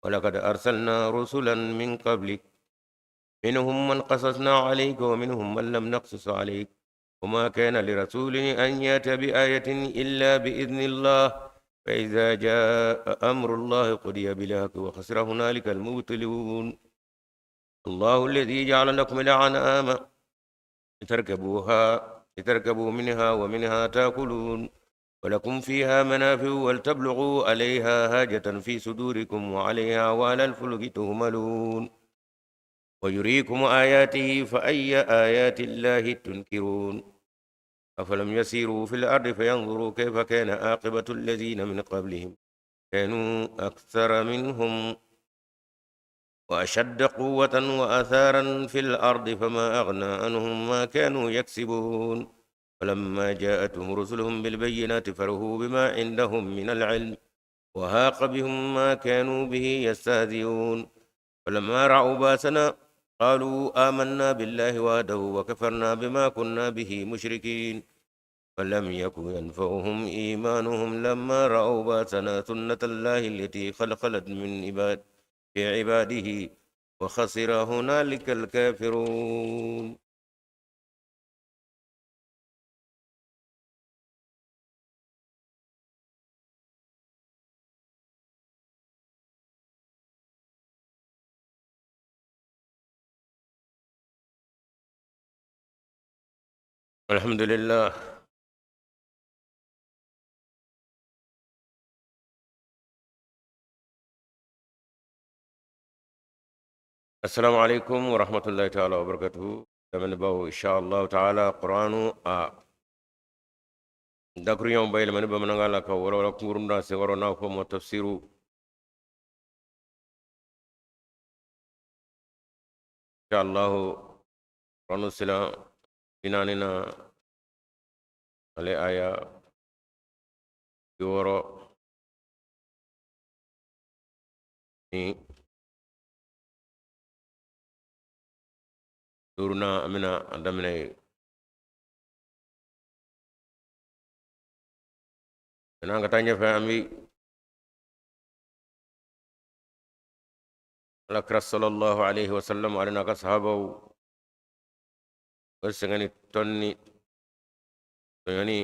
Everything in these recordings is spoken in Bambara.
ولقد أرسلنا رسلا من قبلك منهم من قصصنا عليك ومنهم من لم نقصص عليك وما كان لرسول أن يأتي بآية إلا بإذن الله فإذا جاء أمر الله قضي بالحق وخسر هنالك المبطلون. الله الذي جعل لكم الأنعام لتركبوا منها ومنها تأكلون ولكم فيها منافع ولتبلغوا عليها حاجة في صدوركم وعليها وعلى الفلك تهملون. ويريكم آياته فأي آيات الله تنكرون. أفلم يسيروا في الأرض فينظروا كيف كان عاقبة الذين من قبلهم كانوا أكثر منهم وأشد قوة وآثارا في الأرض فما أغنى عنهم ما كانوا يكسبون. فلما جاءتهم رسلهم بالبينات فرحوا بما عندهم من العلم وهاق بهم ما كانوا به يستهزئون. فلما رأوا بأسنا قالوا آمنا بالله وحده وكفرنا بما كنا به مشركين. فلم يكن ينفعهم إيمانهم لما رأوا بأسنا سنة الله التي خلقت من في عباده وخسر هنالك الكافرون. الحمد لله. السلام عليكم ورحمة الله تعالى وبركاته. من إن شاء الله تعالى قرآن دكريون بيل من بمنغالا كورا كورندا سورنا فم تفسير إن شاء الله قرآن السلام بناننا على آية يورو ni duruna amina andamine nanga tanya fa ami alakra sallallahu alaihi wasallam alina ka sahaba o sengani tonni yani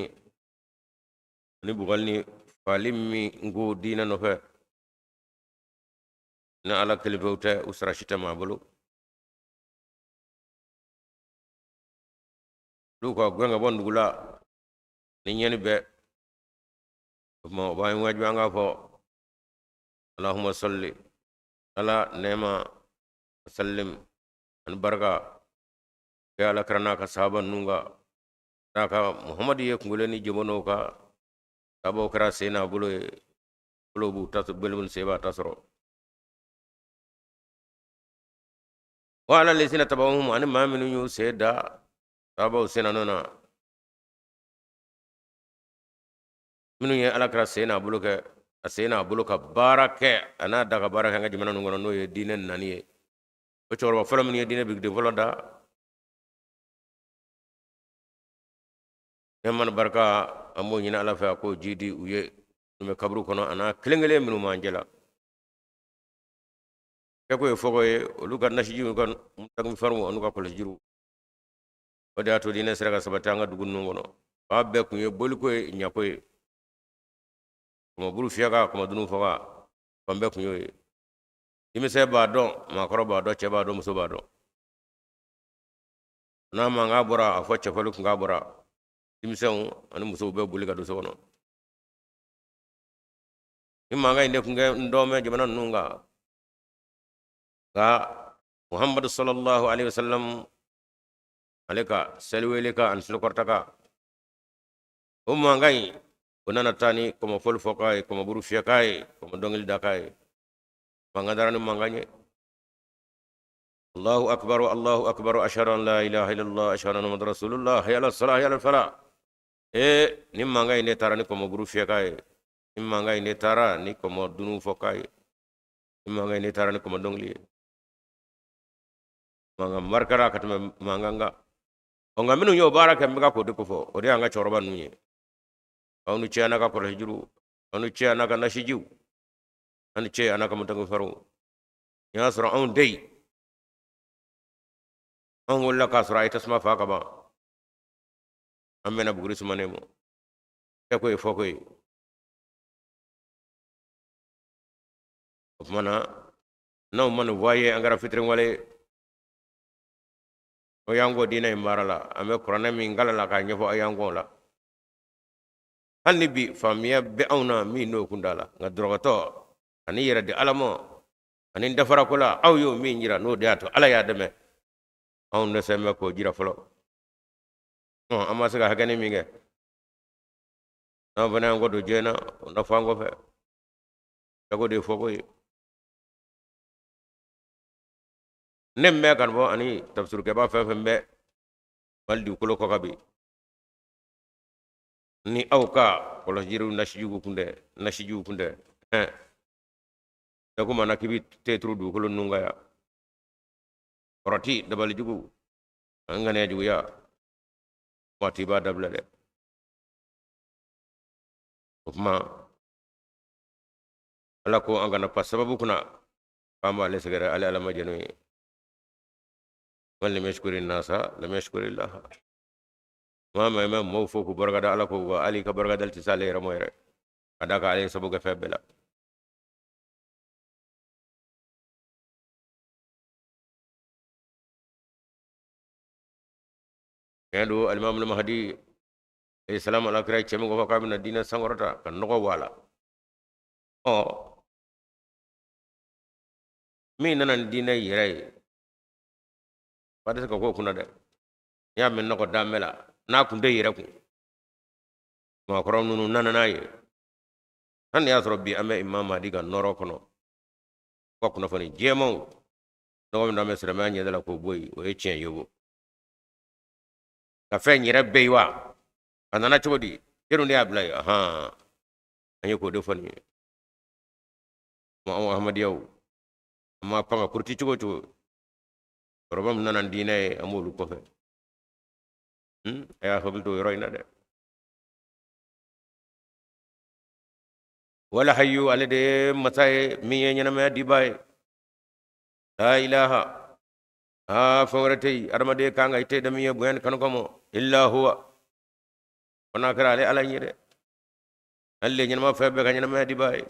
ni bugalni falimmi ngo dina no fa na ala kelibauta usra shita mabulu lu ko gwenga bon dugula ni nyani be mo ba ngaju anga fo allahumma salli ala nema sallim an baraka ya ala karana ka sahaba nunga ka muhammad ye kungule ni jomono ka sabo kara sena bulo bulo bu tasu belun seba tasro wa ala lesina tabawhum an ma minu yu seda sabaw sena nona minu ye ala kara sena bulo ke sena bulo ka barake ana daga baraka nga jamana nungo no ye dinen nani ye o chorba folo minu ye dine big de folo da man barka ambo nyina ala fa ko jidi uye nume kabru kono ana kelengele minu manjela ko e fogo e olu ga nasiji ko tagum farmu onu ka kolosi jiru o de ato dina sira ka sabatanga dugun ngono ba be kun ye boliko e nyako e ko buru fiaka ko dunu foga pambe kun ye imise ba don makoro ba do cheba do muso ba do na manga bora afo chefolu kun ga bora denmisɛnw ani musow bɛɛ boli ka don so kɔnɔ ni mankan in de tun kɛ n dɔn mɛn jamana ninnu kan nka muhammadu sallallahu alaihi wasallam ale ka seliwele ka ani selikɔrɔta ka o mankan in o nana taa ni kɔmɔfɔli fɔ k'a ye kɔmɔburu fiyɛ k'a ye kɔmɔ dɔnkili da k'a ye mankan dara ni mankan ye. الله أكبر الله أكبر أشهد أن لا إله إلا الله أشهد أن محمد رسول الله حي على الصلاة حي على الفلاح. إيه نيم مانغا إني تارا ني كومو برو فيكاي نيم مانغا إني تارا ني كومو دونو فوكاي نيم مانغا إني تارا ني كومو دونغلي مانغا ماركرا كتم مانغا onga minu yo baraka mbika ko de ko fo o de anga choroba nunye onu chiana ka kolo hijuru onu chiana ka nashiju An ni ce a n'a ka mutankɛ fariw. Nin y'a sɔrɔ anw tɛ yen. Anw wolola k'a sɔrɔ a ye tasuma fa ka ban. An bɛna buguri sumanen mɔ. Kɛko ye fɔko ye. O tuma na n'anw ma nin fɔ a ye, an kɛra fitiriwale ye. O y'an kɔ diinɛ in baara la, an bɛ kuranɛ min kalan la k'a ɲɛfɔ, a y'an kɔ o la. Hali ni bi faamuya bɛ anw na min n'o kun t'a la, nka dɔrɔgɔtɔ ani yɛrɛ di Ala ma ani dafara ko la, aw y'o min jira, n'o de y'a to Ala y'a dɛmɛ, anw dɛsɛ bɛ k'o jira fɔlɔ. An ma se ka hakɛni min kɛ, n'an fana y'an kɔ don diɲɛ na, o na fɔ an kɔfɛ. Jago de ye fɔko ye. Ne min bɛ ka bɔ ani tafsirukɛba fɛn fɛn bɛ Mali dugukolo kɔ kan bi, ni aw ka kɔlɔsijiriw nasijugu kun tɛ, nasijugu kun tɛ, ɛn da ko mana k'i bɛ te turu dugukolo ninnu kan yan, kɔrɔti, dabalijugu, an ŋaniya juguya, waati b'a dabila dɛ. O tuma Ala ko an kana pa sababu kunna k'an b'ale sɛgɛrɛ, ale Ala ma jɛn n'o ye. Man lam yashkuri nasa lam yashkuri Allah. Maa maa bɛ maaw fo k'u barika da Ala ko, wa hali ka barika dali tɛ se ale yɛrɛ ma yɛrɛ, ka d'a kan ale ye sababu kɛ fɛn bɛɛ la. Tiɲɛ don, alimami Mahadi alayhi salam, Ala kira ye cɛ min ko fɔ k'a bɛna diinɛ sankɔrɔta ka nɔgɔ bɔ a la, ɔ min nana ni diinɛ yɛrɛ ye, ba tɛ se ka k'o kunna dɛ. N'i y'a mɛn nɔgɔ dan bɛɛ la, n'a kun tɛ yɛrɛ kun, maakɔrɔ ninnu nana n'a ye. Hali n'i y'a sɔrɔ bi an bɛ Imam Mahdi ka nɔɔrɔ kɔnɔ, ka kunnafoni jɛmanw nɔgɔ min bɛ silamɛya ɲɛda la k'o bɔ yen, o ye tiɲɛ ye. O ka fɛn yɛrɛ bɛ yen wa, a nana cogo di, jɔnni de y'a bila yen? Ahan, an ye k'o de fɔ nin ye. Anw Ahmadiyaw, an ma pan ka kuruti cogo o cogo, kɔrɔba min nana ni diinɛ ye, an b'olu kɔfɛ. A y'a hakili to o yɔrɔ in na dɛ. Wala hayu, ale de ye masa ye min ye ɲɛnamaya dibaa ye. La ilaha, aa fɛn wɛrɛ tɛ yen adamaden kan ka i tɛ da min ye bonya ni kanu kama, illa huwa, fo n'a kɛra ale Ala ye dɛ. Ale de ye ɲɛnama fɛn bɛɛ ka ɲɛnamaya dibaa ye,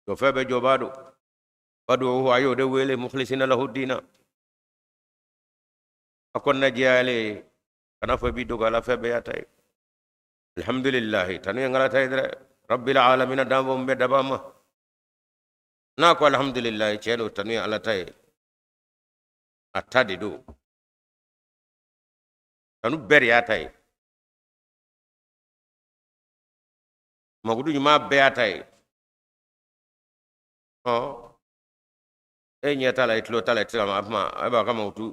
jɔ fɛn bɛɛ jɔbaa don. Faduhu, a y'o de wele, mukhlisina lahu dina, a kɔnɔna jɛya ale ye, kana fɔ i b'i dogo ala, fɛn bɛɛ y'a ta ye. Alhamdulilahi, tanu ye Ala ta ye dɛ, rabbil alamina, danfɛnw bɛɛ dabaa ma. N'a ko alhamdulilahi, tiɲɛ don, tanu ye Ala ta ye, a ta de don, tanu bɛɛ de y'a ta ye, makudu ɲuman bɛɛ y'a ta ye. Ɔ e ɲɛ t'a la, i tulo t'a la, i tɛ se ka ma kuma, a b'a ka makutu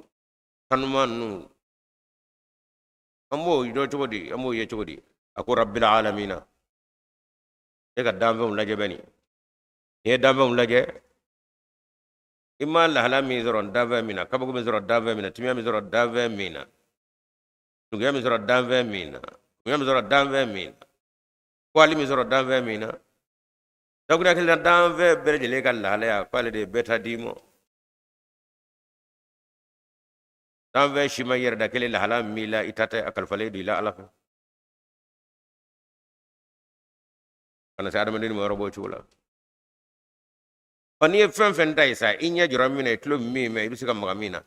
kanuma ninnu, an b'o dɔn cogo di, an b'o ye cogo di? A ko rabbil alamina, e ka danfɛnw lajɛ bɛ nin, n'i ye danfɛnw lajɛ, i ma lahala min sɔrɔ danfɛn min na, kabako min sɔrɔ danfɛn min na, timiya min sɔrɔ danfɛn min na, duguya min sɔrɔ danfɛn min na, kunya min sɔrɔ danfɛn min na, kwali min sɔrɔ danfɛn min na, dakuruya kelen na, danfɛn bɛɛ lajɛlen ka lahalaya, k'ale de ye bɛɛ ta d'i ma. Danfɛn si ma yɛrɛ da kelen lahala min la, i ta tɛ, a kalifalen don i la Ala fɛ. Kana se adamaden ma yɔrɔ b'o cogo la. Ɔ n'i ye fɛn fɛn ta ye sa, i ɲɛ jɔra min na, i tulo min mɛn, i bɛ se ka maga min na,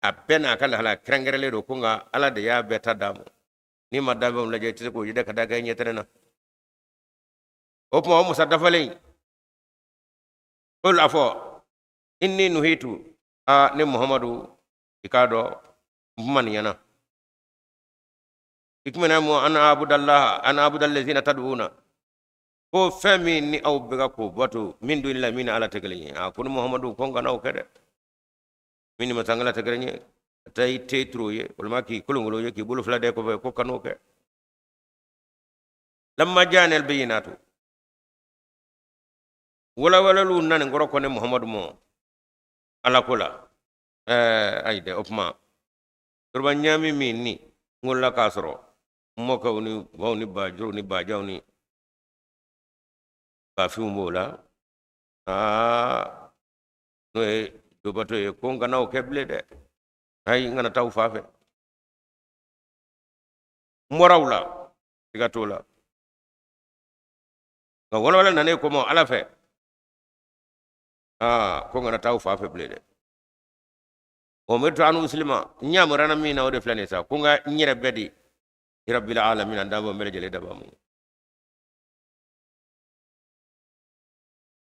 a bɛɛ n'a ka lahala kɛrɛnkɛrɛnlen don, ko nka Ala de y'a bɛɛ ta d'a ma. N'i ma danfɛnw lajɛ, i tɛ se k'o ye dɛ, ka da kɛ ɲɛ tɛnɛ na. O tuma o musa dafalen o la fɔ inni nuhitu, a ne Muhamadu, i k'a dɔn n kuma nin ɲɛna, i kuma mu an abudallaha an abudallazina tad'una, ko fɛn min ni aw bɛ ka k'o bato, min dunillahi, min ni Ala tɛ kelen ye. A ko ni Muhamadu ko n kana o kɛ dɛ, min ni masankala tɛ kelen ye, ka taa i te turu ye, walima k'i kolonkolon ye, k'i bolo fila da kɔfɛ, ko kan'o kɛ. Lamma jaani albayinatu, walawalaliw nani kɔrɔ ko ne Muhamadu ma Ala ko la. Ɛɛ ayi dɛ, o tuma yɔrɔba ɲaami min ni n wolola k'a sɔrɔ n mɔkɛw ni baw ni bajuru ni bajanw ni bafinw b'o la. Aa, n'o ye dobato ye, ko n kana o kɛ bilen dɛ. Ayi, n kana taa u fan fɛ. N bɔra u la, siga t'o la, nka walawala nanen ko ma Ala fɛ, aa, ko n kana taa u fan fɛ bilen dɛ. Umirtu an uslima, n yamarana min na, o de filɛ nin ye sa, ko n ka n yɛrɛ bɛɛ di rabbil alamin, danfɛnw bɛɛ lajɛlen dabaa ma.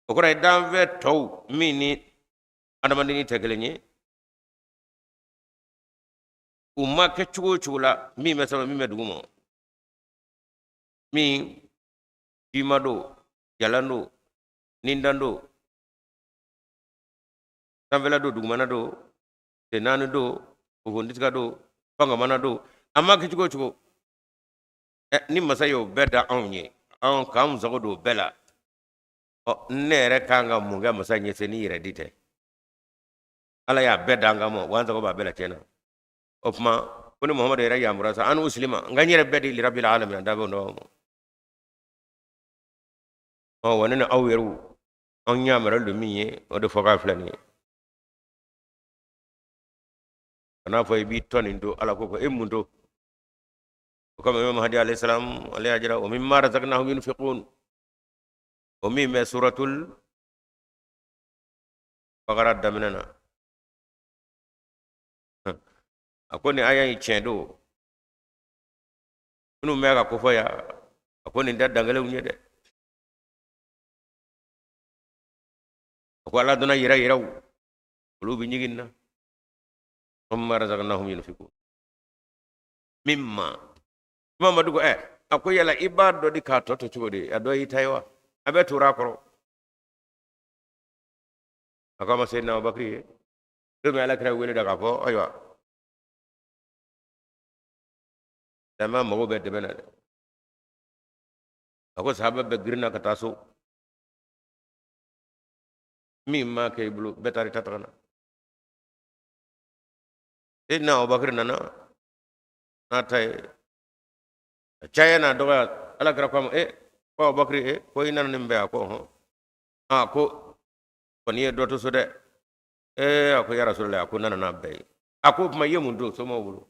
O kɔrɔ ye danfɛn tɔw min ni adamadenni tɛ kelen ye, u ma kɛ cogo o cogo la, min bɛ sanfɛ, min bɛ duguma, min finma don, jalan don, nindan don, sanfɛla don, dugumana don, sen naani don, fofonditika don, fangamana don, a ma kɛ cogo o cogo, ni masa y'o bɛɛ da anw ye, anw k'an sago don o bɛɛ la. Ɔ, ne yɛrɛ kan ka mun kɛ masa ɲɛ se ni yɛrɛ di tɛ? Ala y'a bɛɛ da an kama, wa an sago b'a bɛɛ la tiɲɛ na. O tuma ko ni Muhamadu yɛrɛ yamura sa, an uslima, n ka n yɛrɛ bɛɛ di lirabbil alamin, danfɛnw dɔ ma. Ɔ, wa ne ni aw yɛrɛw, anw yamaruyalen don min ye, o de fɔ k'a filɛ nin ye. Kan'a fɔ i b'i tɔ nin to Ala ko kɔ, e mun to o kama? Imam Hadi alayhi salam, ale y'a jira wa mimma razaqnahum yunfiqun, o min bɛ suratul Bakara daminɛ na, a ko nin aya in tiɲɛ don. Minnu bɛ ka kofɔ yan, a ko nin tɛ dankelenw ye dɛ. A ko Ala donna yɛrɛ yɛrɛw, olu bɛ ɲigin na. Mimma razaqnahum yunfiqun, mimma. Mamadu ko a ko yala i b'a dɔ di k'a tɔ to cogo di? A dɔ y'i ta ye wa? A bɛɛ tora a kɔrɔ. A ko a ma Seyidina Abubakari ye don min, Ala kira wele da k'a fɔ ayiwa, silamɛya mago bɛ dɛmɛ na dɛ. A ko sahaba bɛɛ girinna ka taa so, min ma kɛ i bolo, bɛɛ taara i ta ta ka na. Seyidina Abubakari nana n'a ta ye, a caya n'a dɔgɔya. Ala kira ko a ma, ko Abubakari, ko i nana nin bɛɛ? A ko hɔn. A ko kɔni ye dɔ to so dɛ. A ko ya Rasulullah, a ko n nana n'a bɛɛ ye. A ko o tuma i ye mun to somɔgɔw bolo?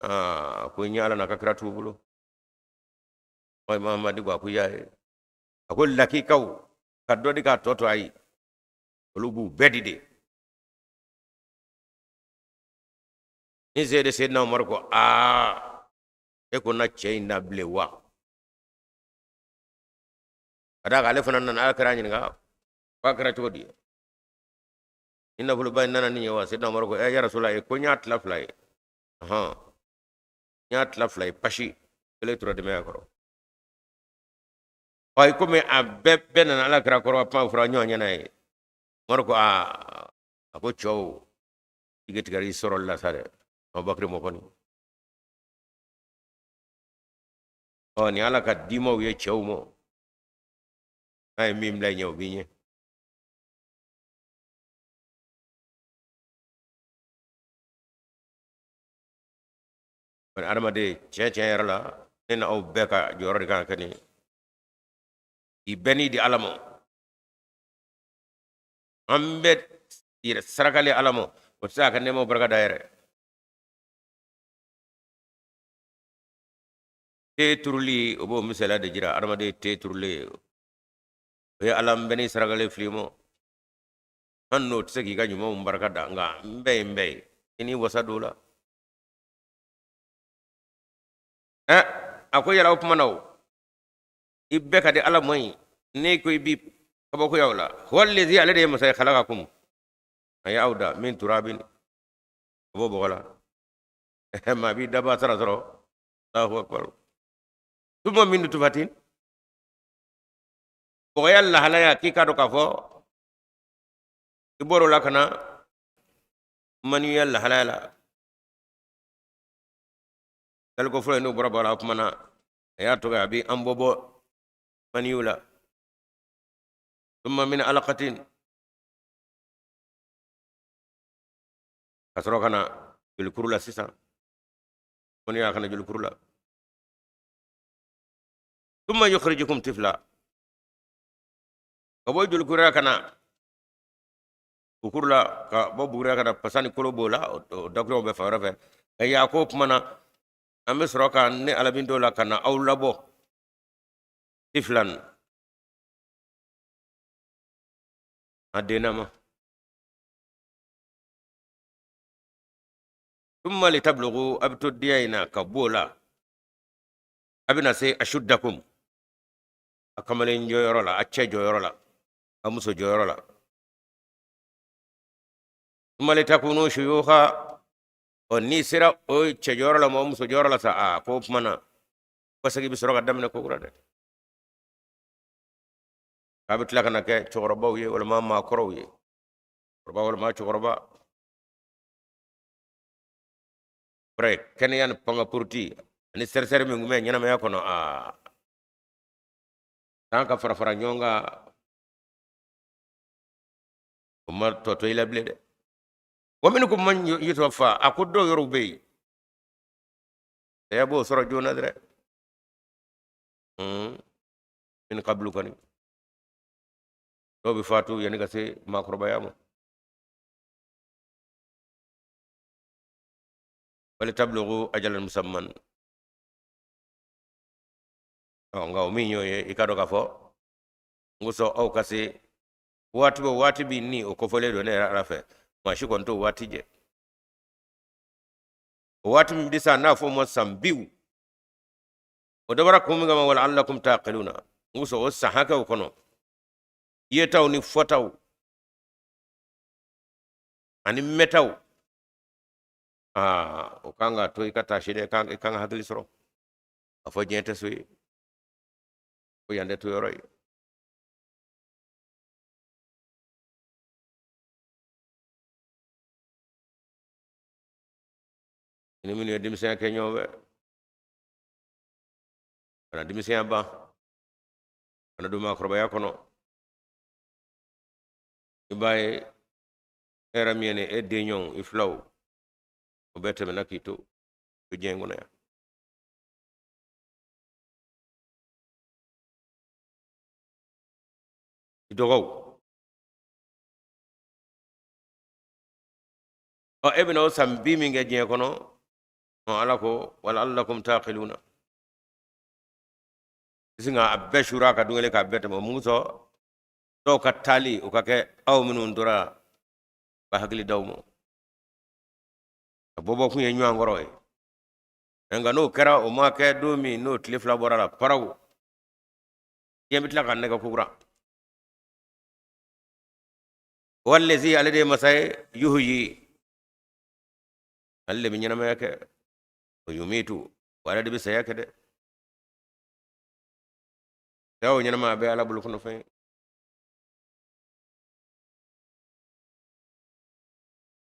A ko n ye Ala n'a ka kira t'u bolo. Ɔ, Mamadi ko, a ko i y'a ye, a ko lakikaw ka dɔ di k'a tɔ to, ayi, olu b'u bɛɛ di de. Ni seyidi Seyidina Umaru ko, aa, e ko na cɛ in na bilen wa? Ka d'a kan ale fana nana Ala kira ɲininka k'a kɛra cogo di, ni nafoloba in nana nin ye wa? Seyidina Umaru ko, ɛ, ya Rasulullah, ko n y'a tila fila ye. Ɔhɔn, n y'a tila fila ye, pasi kelen tora denbaya kɔrɔ. Ɔ, i komi a bɛɛ nana Ala kira kɔrɔ, a kuma fɔra ɲɔgɔn ɲɛna ye. Umaru ko, aa, a ko cɛw, i tigɛra i sɔrɔli la sa dɛ, Abubakari mɔ kɔni. Ɔ, nin Ala ka dimaw ye cɛw mɔ, n'a ye min bila i ɲɛ, o b'i ɲɛ. Bari adamaden, tiɲɛ tiɲɛ yɛrɛ la, ne na aw bɛɛ ka jɔyɔrɔ de kan ka kɛ nin ye. I bɛɛ n'i di Ala ma, an bɛ yɛrɛ sarakalen Ala ma, o tɛ se a ka nɛɛmaw barika da yɛrɛ. Te turuli, o b'o misaliya de jira. Adamaden te turulen, o ye Ala n bɛ ni sarakalen fili ma. An n'o tɛ se k'i ka ɲumanw barika da, nka n bɛɛ ye n bɛɛ ye, i n'i wasa don o la. A ko yala o tuma na, o i bɛɛ ka di Ala mɔ in, n'e ko i bi kabakoya o la. Huwa allazi, ale de ye masa ye, khalaqakum, a ye aw da, min turabin, ka bɔ bɔgɔ la. Maa b'i dabaa sara sɔrɔ. Allahu akbar. Thumma min nutfatin, bɔgɔya lahalaya, k'i k'a dɔn k'a fɔ i bɔr'o la ka na manuya lahalaya la. Daliko fɔlɔ, n'o bɔra bɔ la, o tuma na a y'a tɔgɔ, a bɛ an bɔ bɔ maniyu la. Thumma min alaqatin, ka sɔrɔ ka na jolikuru la sisan, maniya ka na jolikuru la. Thumma yukhrijukum tifla, Ka bɔ jolikuru ka na bukuru la, ka bɔ buguri ka na pasa ni kolo b'o la, o dakuruɲaw bɛ fan wɛrɛ fɛ. Nka ya ko o tuma na an bɛ sɔrɔ ka ne Ala min dɔ la ka na aw labɔ tiflan a dennama. Thumma litablugu, a bɛ to diya in na ka b'o la, a bɛna se ashuddakum, a kamalen jɔyɔrɔ la, a cɛ jɔyɔrɔ la, a muso jɔyɔrɔ la. Thumma litakunu shuyukha, ɔ n'i sera o cɛ jɔyɔrɔ la ma o muso jɔyɔrɔ la sa, a ko o tuma na kɔsegin bɛ sɔrɔ ka daminɛ kokura dɛ, k'a bɛ tila ka na kɛ cɛkɔrɔbaw ye walima maakɔrɔw ye, cɛkɔrɔba walima cɛkɔrɔba kɔrɔ ye kɛnɛya ni pankapuruti ani sɛrisɛri min tun bɛ ɲɛnamaya kɔnɔ, aa k'an ka fara fara ɲɔgɔn kan o ma tɔ to i la bilen dɛ. Wa minkum man yutawaffa, a ko dɔw yɛrɛw bɛ yen saya b'o sɔrɔ joona dɛ, min qablu kɔni dɔw bɛ fatu yanni ka se maakɔrɔbaya ma. Walitablugu ajalan musamman, ɔ nka o min y'o ye, i k'a dɔn k'a fɔ n ko sɔn aw ka se waati bɛ waati min ni o kofɔlen don ne yɛrɛ Ala fɛ, maa si kɔni t'o waati jɛ. O waati min bɛ sa n'a fɔ o ma san biw, o dabɔra kun min kama, wala'allakum taqiluna, n ko sɔn o san hakɛw kɔnɔ yetaw ni fɔtaw ani mɛtaw, aa o kan ka to i ka taasi dɛ, i kan ka hakili sɔrɔ a fɔ diɲɛ tɛ so ye, ko yan tɛ to yɔrɔ ye. Ni minnu ye denmisɛnya kɛ ɲɔgɔn fɛ, ka na denmisɛnya ban ka na don maakɔrɔbaya kɔnɔ, i b'a ye e yɛrɛ min ye nin e denɲɔgɔnw, i filaw, o bɛɛ tɛmɛna k'i to diɲɛ in kɔnɔ yan. I dɔgɔw, ɔ e bɛna o san bi min kɛ diɲɛ kɔnɔ, ɔ Ala ko wala'allakum taqiluna, sin ka a bɛɛ suura ka don kelen k'a bɛɛ tɛmɛ. O mun sɔn dɔw ka taali o ka kɛ aw minnu tora ka hakili d'aw ma, a bɔbɔ kun ye ɲɔgɔn kɔrɔ ye. Nka n'o kɛra, o ma kɛ don min n'o tile fila bɔra la paraw, diɲɛ bɛ tila ka nɛgɛ kokura. Wallazi, ale de ye masa ye, yuhyi, ale de bɛ ɲɛnamaya kɛ, wa yumitu, wa ale de bɛ saya kɛ dɛ. Saya o ɲɛnamaya bɛɛ Ala bolo kɔnɔ fɛn ye.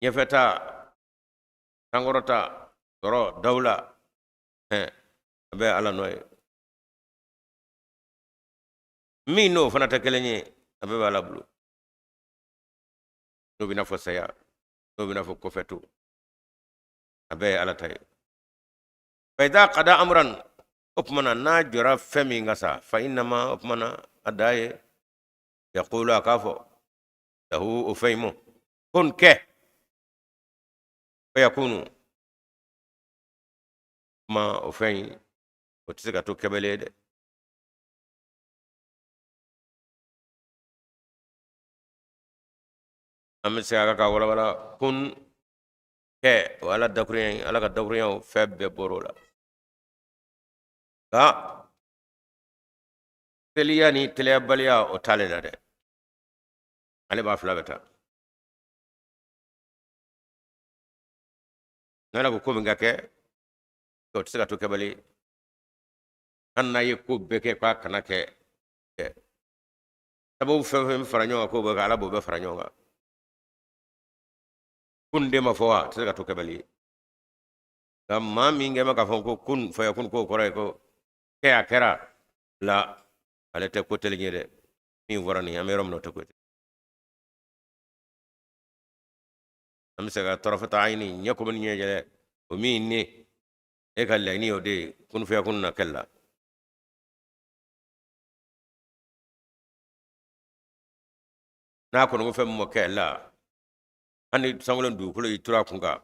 Ɲɛfɛta, sankɔrɔta, sɔrɔ, dawula, a bɛɛ Ala nɔ ye. Min n'o fana tɛ kelen ye, a bɛɛ bɛ Ala bolo. N'o bɛ n'a fɔ saya, n'o bɛ n'a fɔ kɔfɛto, a bɛɛ ye Ala ta ye. Fa idha qada amran, o tuma na n'a jɔra fɛn min kan sa, fa innama, o tuma na a da ye, yaqulu, a k'a fɔ, lahu, o fɛn in ma, kun, kɛ, fa yakunu, kuma o fɛn in o tɛ se ka to kɛbɛli ye dɛ. An bɛ segin a kan ka walawala. Kun, kɛ, o Ala dakurunya ye, Ala ka dakurunyaw fɛn bɛɛ bɔr'o la. Nka teliya ni teliyabaliya o t'ale la dɛ, ale b'a fila bɛɛ ta. N'Ala ko ko min ka kɛ, o tɛ se ka to kɛbali. Hali n'a ye ko bɛɛ kɛ k'a kana kɛ, sababu fɛn fɛn fara ɲɔgɔn kan k'o bɛ kɛ, Ala b'o bɛɛ fara ɲɔgɔn kan. Kun den ma fɔ wa, a tɛ se ka to kɛbali ye. Nka maa min kɛ bɛ k'a fɔ ko kun fayakun, k'o kɔrɔ ye ko kɛ a kɛra la, ale tɛ ko teli ye dɛ. Min fɔra nin, an bɛ yɔrɔ min na, o tɛ ko teli. An bɛ se ka tɔrɔfata ayini ɲɛ komi ni ɲɛ yɛlɛ o min ni e ka laɲini y'o de ye kun fayakun na kɛli la. N'a kɔni ko fɛn min ma kɛ la, hali ni sankolo dugukolo y'i turu a kun kan,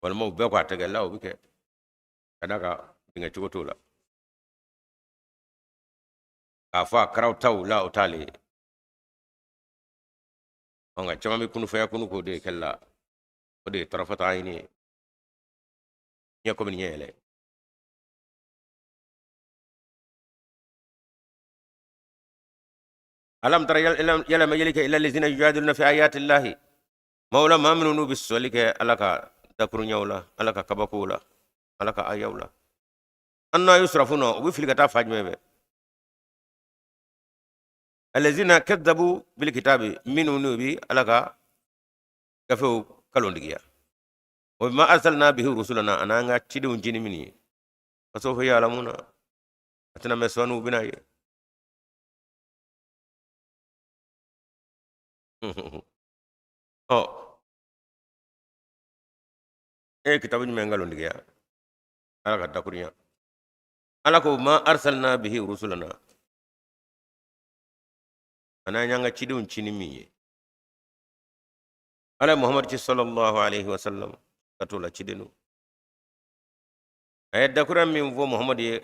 walima u bɛɛ ko a tɛ kɛ la, o bɛ kɛ ka d'a kan dingɛ cogo t'o la. K'a fɔ a kɛra taw la, o t'ale ye. Nka caman bɛ kunufɛnya kunu k'o de kɛ la, o de ye tɔrɔfɔta ɲini ye, ɲɛ komi ɲɛ yɛlɛ. Alam tara yala ma yeli kɛ ila lazina yujadiluna fi ayati llahi, maaw la maa minnu n'u bɛ sɔsɔli kɛ Ala ka dakuruɲaw la, Ala ka kabakow la, Ala ka ayaw la. Anna yusrafuna, u bɛ fili ka taa fan jumɛn fɛ? Alazina kadzabu bil kitabi, minnu n'u bɛ Ala ka gafew kalontigiya, wa bima arsalna bihi rusulana, an'an ka cidenw ci ni minnu ye. Fasawfa ya'lamuna, a tɛna mɛn sɔɔni u bɛna ye. Ɔ, e ye kitabu jumɛn nkalontigiya? Ala ka dakurunya, Ala ko ma arsalna bihi rusulana, an'an y'an ka cidenw ci ni min ye. Ala ye Muhamadu ci sallallahu alaihi wasallam ka t'o la ciden don. A ye dakurunya min fɔ Muhamadu ye,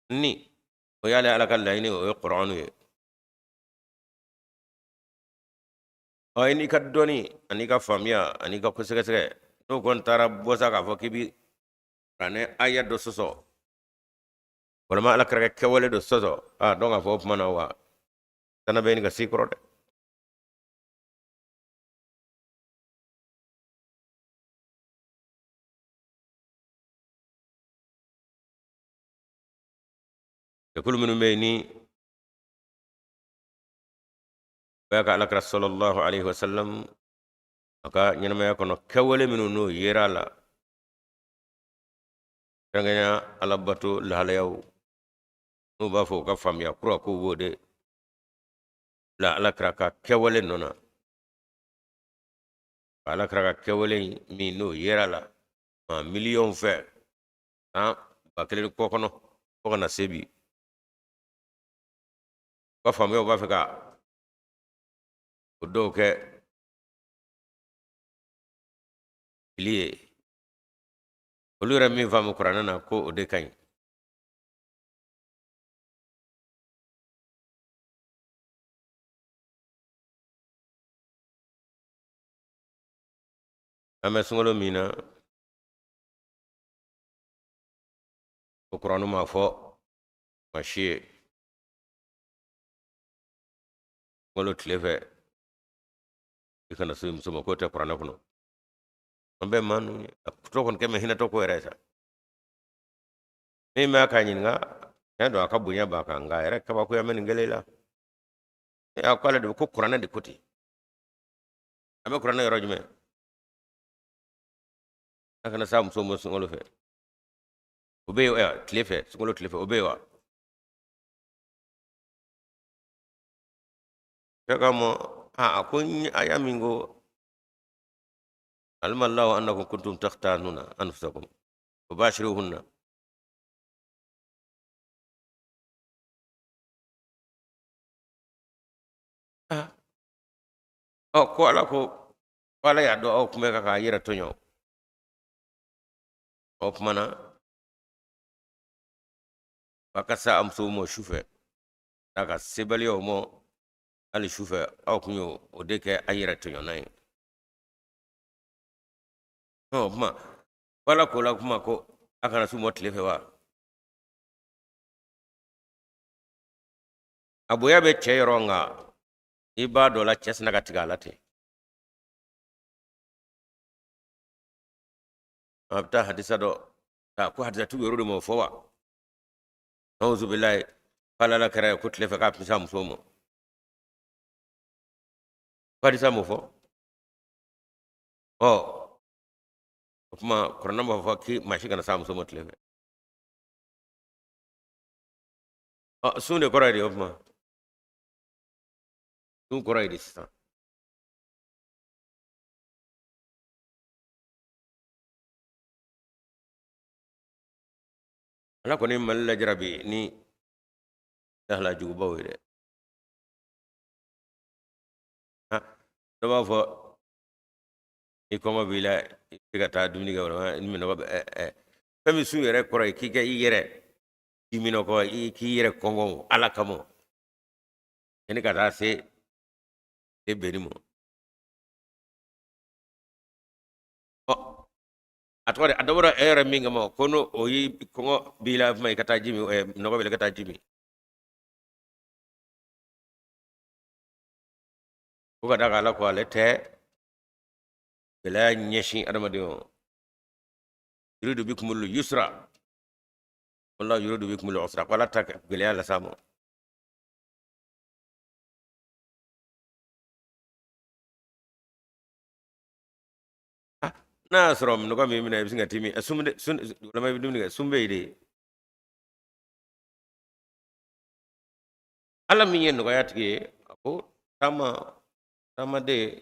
ni o y'ale Ala ka laɲini, o ye Kuranu ye. Ɔ, i n'i ka dɔnni an'i ka faamuya an'i ka ko sɛgɛsɛgɛ, n'o kɔni taara bɔ sa k'a fɔ k'i bi kuranɛ aya dɔ sɔsɔ walima Ala kira ka kɛwale dɔ sɔsɔ, a dɔn k'a fɔ o tuma na wa tana bɛ ɲini ka s'i kɔrɔ dɛ. Jɛkulu minnu bɛ yen ni bɛɛ ka Ala kira sallallahu alaihi wasallam a ka ɲɛnamaya kɔnɔ kɛwale minnu n'o yera a la, kɛrɛnkɛrɛnya alabato lahalayaw, n'u b'a fɔ u ka faamuya kura k'u b'o de bila Ala kira ka kɛwale nɔ na, Ala kira ka kɛwale min n'o yera a la maa miliyɔn fɛ san 1000 ni kɔ kɔnɔ fo ka na se bi, u ka faamuyaw b'a fɛ ka o dɔw kɛ fili ye. Olu yɛrɛ min faamu kuranɛ na ko o de ka ɲi. An bɛ sunkalo min na, o kuranɛ m'a fɔ maa si ye sunkalo tile fɛ i kana se muso ma, k'o tɛ kuranɛ kɔnɔ. An bɛɛ maa ninnu ye, a tɔ kɔni kɛ mɛ hinɛtɔ ko yɛrɛ ye sa. Min b'a k'a ɲininka, tiɲɛ don a ka bonya b'a kan, nka a yɛrɛ kabakoya bɛ nin kelen la. E a ko ale de ko kuranɛ de ko ten. A bɛ kuranɛ yɔrɔ jumɛn? A kana s'a muso ma sunkalo fɛ, o bɛ yen tile fɛ, sunkalo tile fɛ, o bɛ yen wa? Cɛ k'a ma a ko aya min ko alima Allahu annakum kuntum takhtanuna anfusakum fabashiruhunna. Ɔ, ko Ala ko ko Ala y'a dɔn aw tun bɛ ka k'a yɛrɛ tɔɲɔ. O tuma na a ka sa a musow ma su fɛ, a ka sebaliyaw ma hali su fɛ, aw tun y'o o de kɛ a yɛrɛ tɔɲɔna ye. O tuma ko Ala k'o la kuma ko a kana s'u ma tile fɛ wa? A bonya bɛ cɛ yɔrɔ, nka i b'a dɔn la cɛ sina ka tigɛ a la ten. A bɛ taa hadisa dɔ a ko hadisatigiw yɛrɛ de m'o fɔ wa? Auzubilayi, k'ale Ala kira ye ko tile fɛ k'a tun bɛ s'a musow ma, ko hadisa m'o fɔ. Ɔ, o tuma kuranɛ b'a fɔ k'i maa si kana s'a muso ma tile fɛ. Ɔ, sun de kɔrɔ ye di? O tuma sun kɔrɔ ye di sisan? Ala kɔni Mali lajarabi ni lahala jugubaw ye dɛ. Dɔ b'a fɔ i kɔngɔ b'i la, i bɛ ka taa dumuni kɛ, walima ni minnɔgɔ bɛ fɛn min sun yɛrɛ kɔrɔ ye k'i ka i yɛrɛ k'i minnɔgɔ, i k'i yɛrɛ kɔngɔ Ala kama yanni ka taa se e benni ma. Ɔ, a tɔgɔ de a dabɔra e yɛrɛ min kama, ko n'o o y'i kɔngɔ b'i la tuma i ka taa ji min, minnɔgɔ b'i la i ka taa ji min, ko ka d'a kan Ala ko ale tɛ gɛlɛya ɲɛsin adamaden ma. Yuridu bikumul yusra wala yuridu bikumul usra, ko Ala tɛ gɛlɛya las'a ma. N'a y'a sɔrɔ minnɔgɔ min minɛ, i bɛ sin ka t'i min sun, sun walima i bɛ dumuni kɛ, sun bɛ yen de. Ala min ye nɔgɔya tigi ye, a ko taama, taamaden,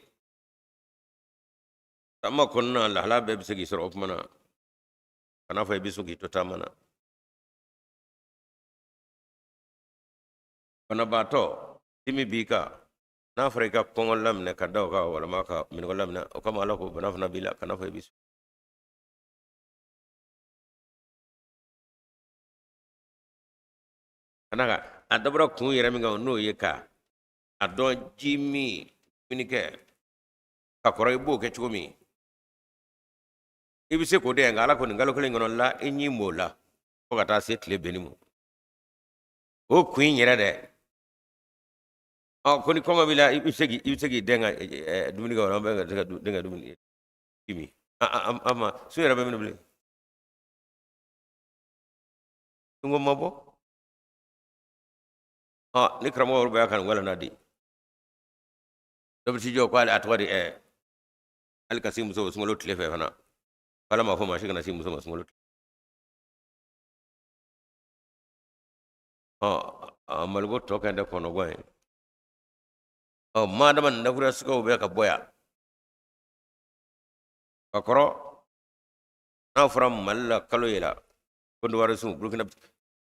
taama kɔnɔna lahala bɛɛ bɛ se k'i sɔrɔ. O tuma na kan'a fɔ i bɛ sun k'i to taama na. Banabaatɔ, dimi b'i kan, n'a fɔra i ka kɔngɔ laminɛ ka da o kan walima ka minnɔgɔ laminɛ o kama, Ala ko bana fana b'i la, kan'a fɔ i bɛ sun. Ka d'a kan a dabɔra kun yɛrɛ min kama, n'o ye ka a dɔn ji min, dumuni kɛ ka kɔrɔ, i b'o kɛ cogo min, i bɛ se k'o de. Nka Ala ko nin kalo kelen kɔnɔ la, i ɲi b'o la fo ka taa se tile benni ma, o kun in yɛrɛ dɛ. Ɔ, ko ni kɔngɔ b'i la, i bɛ se k'i den ka dumuni kɛ, walima bɛ ka se ka den ka dumuni ji min. A ma sun yɛrɛ bɛ minɛ bilen, sunko ma bɔ. Ɔ, ni karamɔgɔ bɛ y'a kan wala di, dɔ bɛ t'i jɔ ko ale a tɔgɔ di hali ka se muso sunkalo tile fɛ fana, Ala m'a fɔ maa si kana se muso ma sunkalo tile. Ɔ, maliko tɔ kɛ tɛ kɔnɔgɔ ye. Ɔ, madama nakuruya sigaw bɛ ka bɔ yan ka kɔrɔ, n'a fɔra Mali la kalo yela, Kɔdiwari sun, Burukina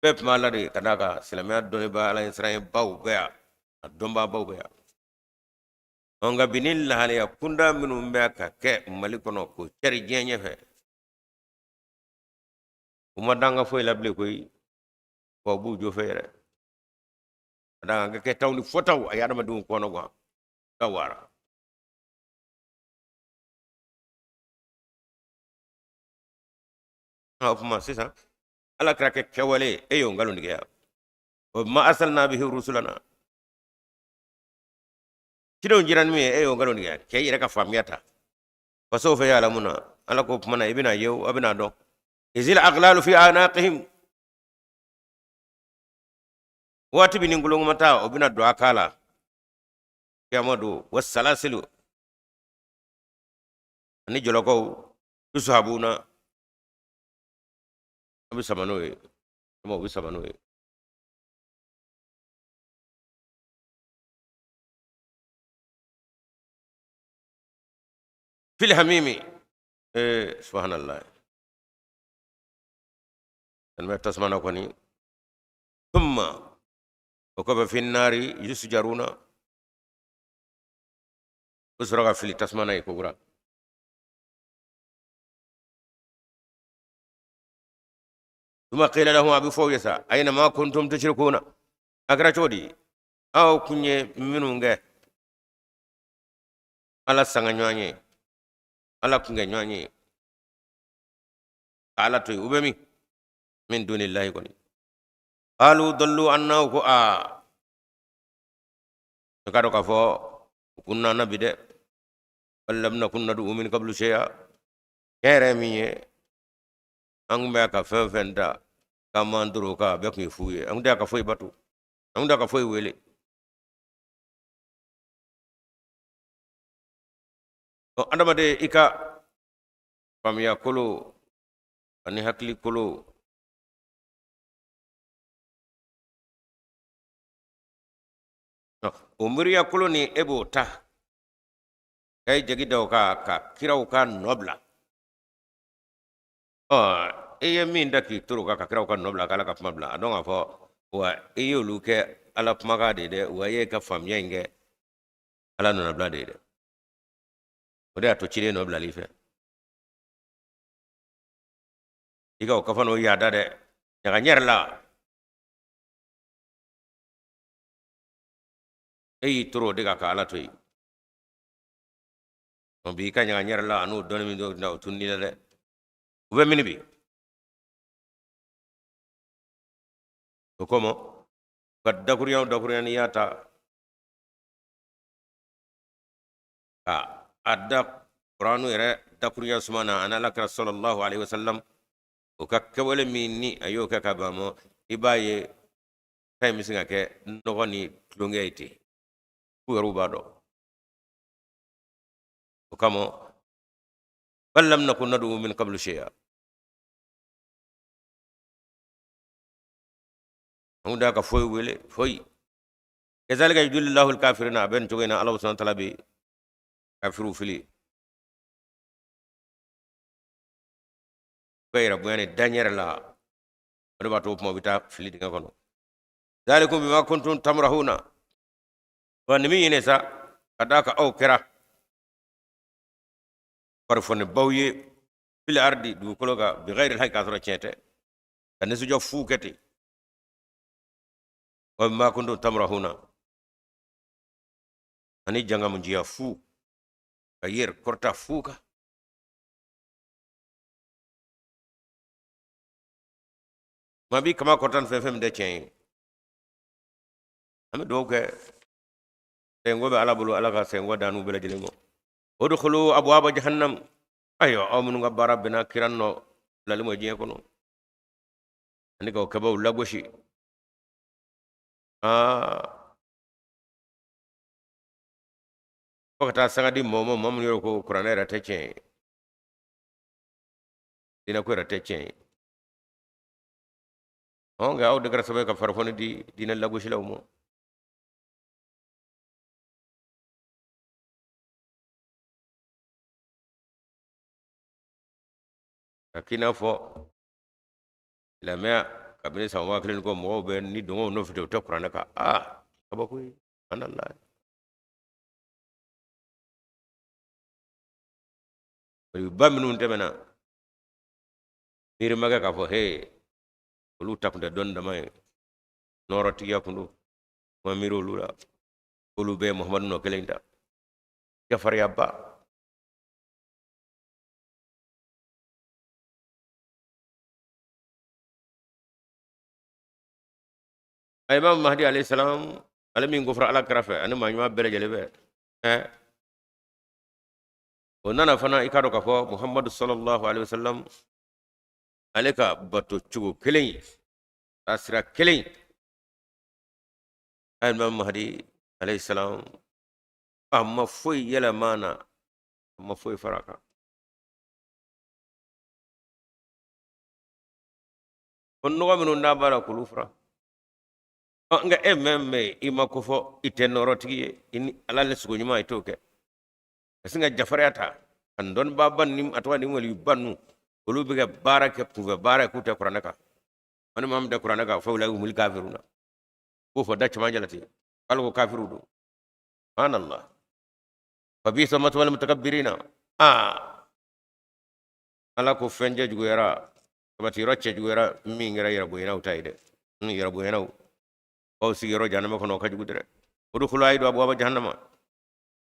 bɛɛ tun b'a la de, ka d'a kan silamɛya dɔnnibaa, Ala ɲɛsiranɲɛbaw bɛ yan, a dɔnbaabaw bɛ yan. Ɔ, nka bi ni lahalaya kunda minnu bɛ ka kɛ Mali kɔnɔ k'o cɛri diɲɛ ɲɛfɛ, u ma danga foyi la bilen koyi, wa u b'u jo fɛ yɛrɛ, ka d'a kan kɛtaw ni fɔtaw a ye adamadenw kɔnɔ gan ka wara. O tuma sisan Ala kira kɛ kɛwale, e y'o nkalontigiya. O ma arsalna bihi rusulana, cidenw jira ni min ye, e y'o nkalontigiya k'e yɛrɛ ka faamuya ta. Fasawfa ya'lamuna, Ala ko tuma na i bɛna ye, a bɛna dɔn. Izil aghlalu fi anaqihim, waati min ni golongoma ta o bɛna don a kan la kiyama don. Wasalasilu, ani jɔlɔkɔw, yusahabuna, a bɛ sama n'o ye, o bɛ sama n'o ye. Fil hamimi, subhanallah, an bɛ tasuma na kɔni. Thumma, o kɔfɛ, fi nari yusjaruna, o sɔrɔ ka fili tasuma na yen kokura. Thumma qila lahum, a bɛ fɔ u ye sa, ayna ma kuntum tushrikuna, a kɛra cogo di aw kun ye minnu kɛ Ala sanga ɲɔgɔn ye, Ala kun kɛ ɲɔgɔn ye, ka Ala to yen, u bɛ min? Min dunillahi kɔni. Qalu dallu anna, u ko aa, i k'a dɔn k'a fɔ u kun nana bi dɛ, bal lam nakun nad'u min qablu shay'a, tiɲɛ yɛrɛ min ye, an kun bɛ ka fɛn fɛn ta k'an b'an toro kan, a bɛɛ kun ye fu ye. An kun tɛ ka foyi bato, an kun tɛ ka foyi wele. Ɔ, adamaden, i ka faamuya kolo ani hakili kolo, o miiriya kolo ni e b'o ta ka i jigi da o kan ka kiraw ka nɔ bila. Ɔ, i ye min da k'i toro kan ka kiraw ka nɔ bila, k'Ala ka kuma bila, a dɔn k'a fɔ wa i y'olu kɛ Ala kumakan de ye dɛ, wa i ye ka faamuya in kɛ Ala nɔnabila de ye dɛ. O de y'a to ciden nɔ bilali fɛ i ka o kafa n'o yaada dɛ ɲaga ɲɛrɛ la e y'i toro o de kan ka ala to yen. Bi i ka ɲaga ɲɛrɛ la an'o dɔnni min dɔw o tununi la dɛ, u bɛ mini bi o kɔmɔ ka dakurunya o dakurunya n'i y'a ta ka a da kuranu yɛrɛ dakurunya suma na ani alakira sallallahu alaihi wasallam o ka kɛwale min ni a y'o kɛ ka ban mɔ, i b'a ye ta in bɛ se ka kɛ nɔgɔ ni tulonkɛ ye ten, k'u yɛrɛw b'a dɔn. O kama bal lam nakun nad'u min qablu shay'a, an da ka foyi wele foyi. Kazalika yudillu llahu alkafirina, a bɛ nin cogo in na Ala subhanahu wa ta'ala bɛ kafiriw fili u ka yɛrɛ bonya ni daɲɛrɛ la, o de b'a to o kuma u bɛ taa fili dingɛ kɔnɔ. Zalikum bima kuntum tamrahuna, wa nin min ɲini sa ka d'a kan aw kɛra farifonibaw ye fil ardi dugukolo kan bigayri alhaqi k'a sɔrɔ tiɲɛ tɛ, ka nisɔndiya fu kɛ ten. Wa bima kuntum tamrahuna, ani jangamujiya fu ka yɛrɛ kɔrɔta fu kan. Maa b'i kama kɔrɔta ni fɛn fɛn min tɛ tiɲɛ ye, an bɛ dugawu kɛ sɛngo bɛ Ala bolo, Ala ka sɛngo d'an n'u bɛɛ lajɛlen ma. Udkhulu abwaba jahannam, ayiwa aw minnu ka baara bɛnna kira nɔ bilali ma diɲɛ kɔnɔ ani k'aw kɛbaaw lagosi, aa fo ka taa sanga di mɔgɔ ma, maa minnu yɛrɛ ko kuranɛ yɛrɛ tɛ tiɲɛ ye, diinɛ ko yɛrɛ tɛ tiɲɛ ye. Nka aw de kɛra sababu ye ka farifoni di diinɛ lagosilaw ma. Ka k'i n'a fɔ silamɛya kabini san 1000 ni kɔ mɔgɔw bɛ ni dɔngɔw nɔfɛ ten, u tɛ kuranɛ kan. Aa kabako ye, subhanallah. Ba minnu tɛmɛna miiri ma kɛ k'a fɔ he olu ta kun tɛ dɔnni dama ye, nɔɔrɔtigiya kun don, ma miiri olu la, olu bɛɛ ye Muhamadu nɔ kelen ta, jafariyaba. A Imam Mahdi alayhi salam, ale min kofɔra ala kira fɛ ani maa ɲuman bɛɛ lajɛlen fɛ, o nana fana i k'a dɔn k'a fɔ Muhamadu sallallahu alaihi wasallam ale ka bato cogo kelen ye, a sira kelen. Imam Mahdi alayhi salam a ma foyi yɛlɛma na, a ma foyi fara a kan. Ko nɔgɔ minnu n'a b'a la k'olu fura. Nka e mɛn bɛ i ma ko fɔ i tɛ nɔɔrɔtigi ye, i ni ala le sogo ɲuman i t'o kɛ. Ka sin ka jafariya ta ka dɔnnibaaba ni a tɔgɔ ni waliyuba ninnu, olu bɛ ka baara kɛ kunfɛ baara ye k'u tɛ kuranɛ kan. Ani maa min tɛ kuranɛ kan fa ulaika humul kafiruna, k'o fɔ da cɛmancɛ la ten, k'ale ko kafiriw don. Subhanallah. Fa bisa maswal mutakabbirina. Aa ala ko fɛn cɛ juguyara, sabati yɔrɔ cɛ juguyara min kɛra yɛrɛbonyanaw ta ye dɛ. Yɛrɛbonyanaw aw sigiyɔrɔ jahanama kɔnɔ o ka jugu dɛ. Udkhulu ayi don abwaba jahannama,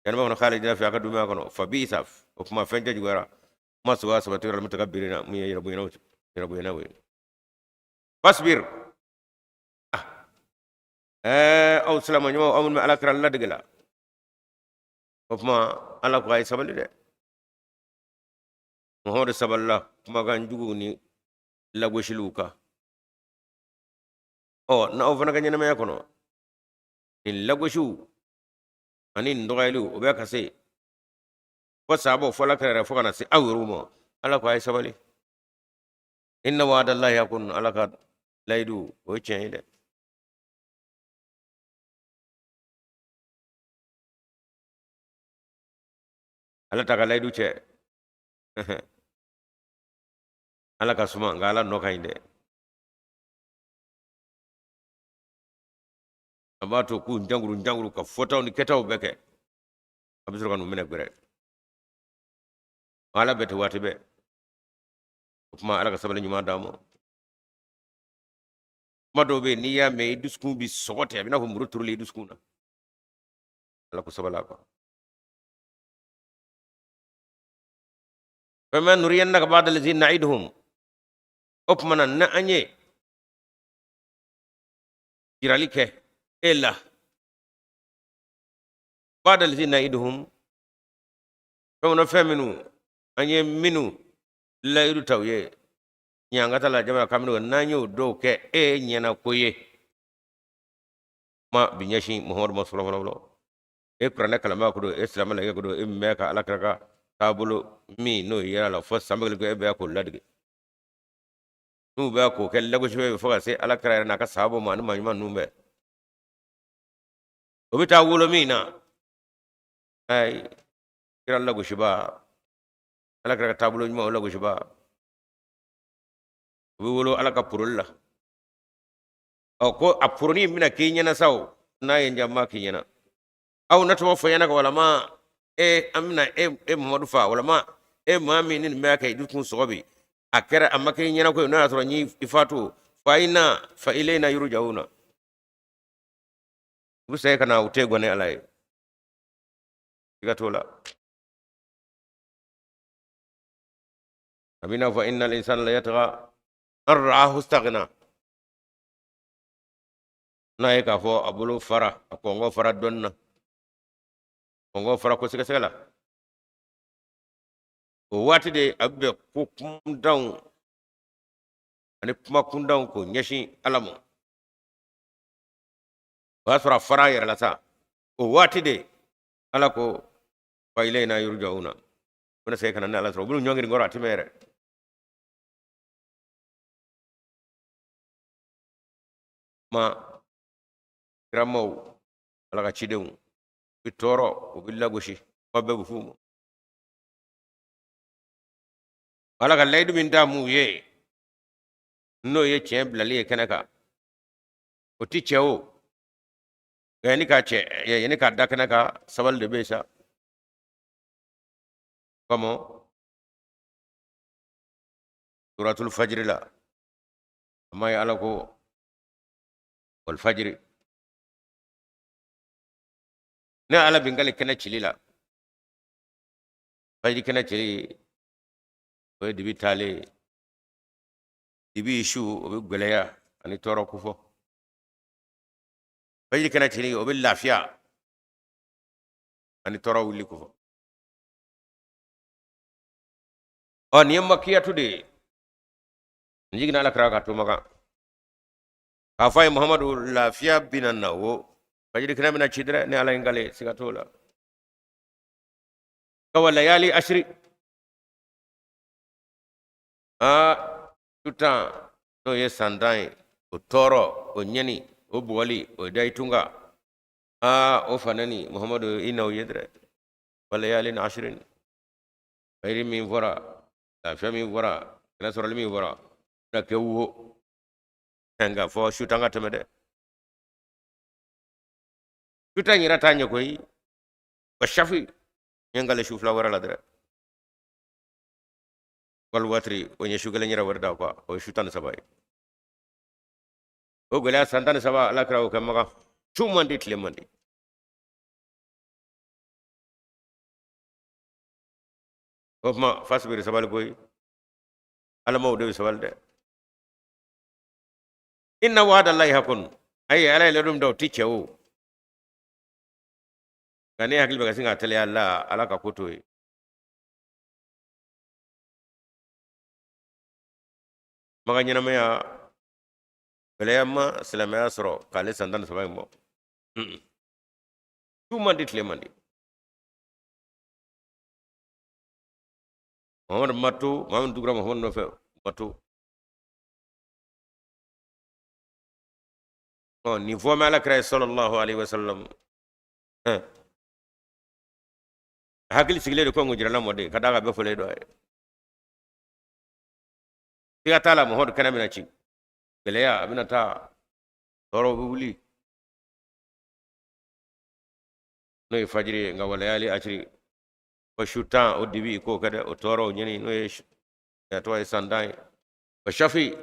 jahanama kɔnɔ khalidina fiha, a ka duumɛ a kɔnɔ. Fa bisa, o kuma fɛn cɛ juguyara maswa sabati yɔrɔ mutakabbirina, mun ye yɛrɛbonyanaw ye. Fasbir, aw silama ɲumanw, aw minnu bɛ ala kira ladege la, o kuma ala ko a ye sabali dɛ. Muhamadu sabalila kumakan juguw ni lagosiliw kan. Ɔ n'aw fana ka ɲɛnamaya kɔnɔ nin lagosiw ani nin dɔgɔyaliw o bɛ ka se fo sabaw, fo ala kira yɛrɛ, fo ka na se aw yɛrɛw ma, ala ko a ye sabali. Inna wa'adallahi haqqun, ala ka layidu o ye tiɲɛ ye dɛ. Ala t'a ka layidu cɛ. Ala ka suma, nka ala nɔ ka ɲi dɛ. A b'a to k'u janguru janguru ka fɔtaw ni kɛtaw bɛɛ kɛ, a bɛ sɔrɔ ka n'u minɛ gbɛrɛ. Ala bɛɛ tɛ waati bɛɛ. O tuma Ala ka sabali ɲuman d'an ma. Kuma dɔw bɛ yen, n'i y'a mɛn, i dusukun bi sɔgɔ ten, a bɛ n'a fɔ muru turulen i dusukun na. Ala ko sabali a kan. Fa imma nuriyannaka ba'da allazi na'iduhum. O tuma na, ni an ye jirali kɛ e la, ba'da allazi na'iduhum, fɛn na fɛn minnu an ye minnu layidu ta u ye ɲangata la jamana kan minnu, n'an y'o dɔw kɛ e ɲɛna ko ye. Kuma bi ɲɛsin Muhamadu ma fɔlɔ fɔlɔ. E kuranɛ kalanbaa ko don, e silamɛ laɲini ko don, e min bɛ ka Ala kira ka taabolo min n'o yera la fo san 1000 ko e bɛ k'o ladege, n'u bɛ k'o kɛ lagosi bɛ fo ka se Ala kira yɛrɛ n'a ka sahabaw ma ani maa ɲuman ninnu bɛɛ, o bɛ taa wolo min na, ayi, kira lagosiba, Ala kira ka taabolo ɲuman o lagosiba, o bɛ wolo Ala ka poroli la. Ɔ, ko a poroni bɛna k'i ɲɛna sa o, n'a ye n diya n b'a k'i ɲɛna. Aw natawafayannaka, walama e an bɛna e Mamadu fa, walama e maa min ni nin bɛ kɛ i dusukun sɔgɔ bi, a kɛra a ma kɛ i ɲɛna ko n'o y'a sɔrɔ n y'i fatu, fa inna fa ilayna yurja'una. U bɛ segin ka na, u tɛ gɔnɛ Ala ye, siga t'o la. A b'i n'a fɔ innal insana la yatgha an ra'ahu istaghna. N'a ye k'a fɔ a bolo fara, a kɔngɔ fara dɔɔni na, kɔngɔ fara ko sɛgɛsɛgɛ la, o waati de a bɛ bɛn ko kuntanw ani kuma kuntanw k'o ɲɛsin Ala ma. O y'a sɔrɔ a fara a yɛrɛ la sa. O waati de Ala ko fa ilayna yurja'una, u bɛna segin ka na ni Ala sɔrɔ, u bɛna ɲɔngiri kɔrɔ, a tɛ mɛn yɛrɛ. Ma kiramaw, Ala ka cidenw u bɛ tɔɔrɔ, u bɛ lagosi, kuma bɛɛ bɛ f'u ma. Ala ka layidu min d'a m'u ye, n'o ye tiɲɛ bilali ye kɛnɛ kan, o ti cɛ o, nka yanni k'a cɛ, yanni k'a da kɛnɛ kan, sabali de bɛ yen sa. Kɔmɔ suratul fajiri la, a ma ye Ala ko wal fajiri, ne Ala bɛ n kali kɛnɛ cili la. Fajiri kɛnɛ cili, o ye dibi taalen ye. Dibi su, o bɛ gɛlɛya ani tɔɔrɔ kofɔ. Fajiri kɛnɛ cili, o bɛ lafiya ani tɔɔrɔ wuli kofɔ. Ɔ, nin ye makiyatu de ye, n jiginna Ala kira ka to Makan k'a fɔ a ye: Muhamadu, lafiya bɛna na o, fajiri kɛnɛ bɛna ci dɛrɛ. Ne Ala ye n kale, siga t'o la. Ka wa layali ashiri, aa, su 10, n'o ye san 10 ye, o tɔɔrɔ, o ɲɛni, o bugɔli, o da i tun kan, aa, o fanani, Muhamadu, i n'aw ye dɛrɛ. Wa layali ashirin, fajiri min fɔra, lafiya min fɔra, kɛnɛ sɔrɔli min fɔra, na kɛ wo, nka fɔ su 10 ka tɛmɛ dɛ. Su 10 yɛrɛ t'a ɲɛ koyi. Wa shafi, n ye n kale su fila wɛrɛ la dɛrɛ. Wal watiri, o ye su kelen yɛrɛ wɛrɛ da quoi, o ye su 13 ye. O gɛlɛya san 13, Ala kira o kɛ Makan, su man di, tile man di. O tuma fasibiri, sabali koyi, alamaw de bɛ sabali dɛ. Inna wa'da Allahi hakun. Ayi, Ala ye layidu min da, o ti cɛ o, nka ne hakili bɛ ka sin ka teliya la, Ala ka ko to ye. Makan ɲɛnamaya gɛlɛya ma silamɛya sɔrɔ k'ale san 13 in bɔ. Su man di, tile man di. Muhamadu ma to, maa min tugura Muhamadu nɔfɛ ma to. Ɔ, nin fɔ mɛ Ala kira ye sallallahu alaihi wasallam, hakili sigilen de ko n jirala mɔden ka d'a kan bɛɛ fɔlen dɔ ye. Siga t'a la, Muhamadu kɛnɛ bɛna ci, gɛlɛya a bɛna taa, tɔɔrɔw bɛ wuli, n'o ye fajiri ye. Nka walayali ashiri. Wa su 10 o dibi i k'o kɛ dɛ, o tɔɔrɔ o ɲini, n'o ye a tɔgɔ ye san 10 ye. Wa shafi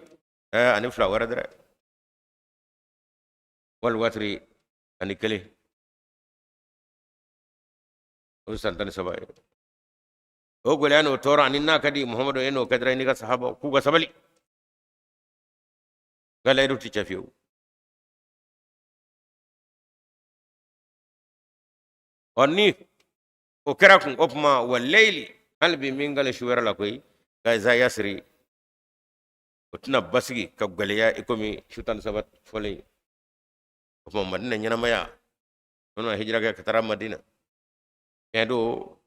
ani 2 wɛrɛ dɛrɛ, wal watiri ani 1, o ye san 13 ye. O gɛlɛya n'o tɔɔrɔ ani n'a ka di Muhamadu e n'o kɛ dɛrɛ, i n'i ka sahabaw k'u ka sabali, n ka layidu ti cɛ fiyewu. Ɔ ni o kɛra kun, o tuma wa leyili, hali bi min kale su wɛrɛ la koyi, nka iza yasiri, o tɛna basigi ka gɛlɛya i komi su 13 fɔlen. O tuma Madina ɲɛnamaya, minnu hijira kɛ ka taara Madina, tiɲɛ don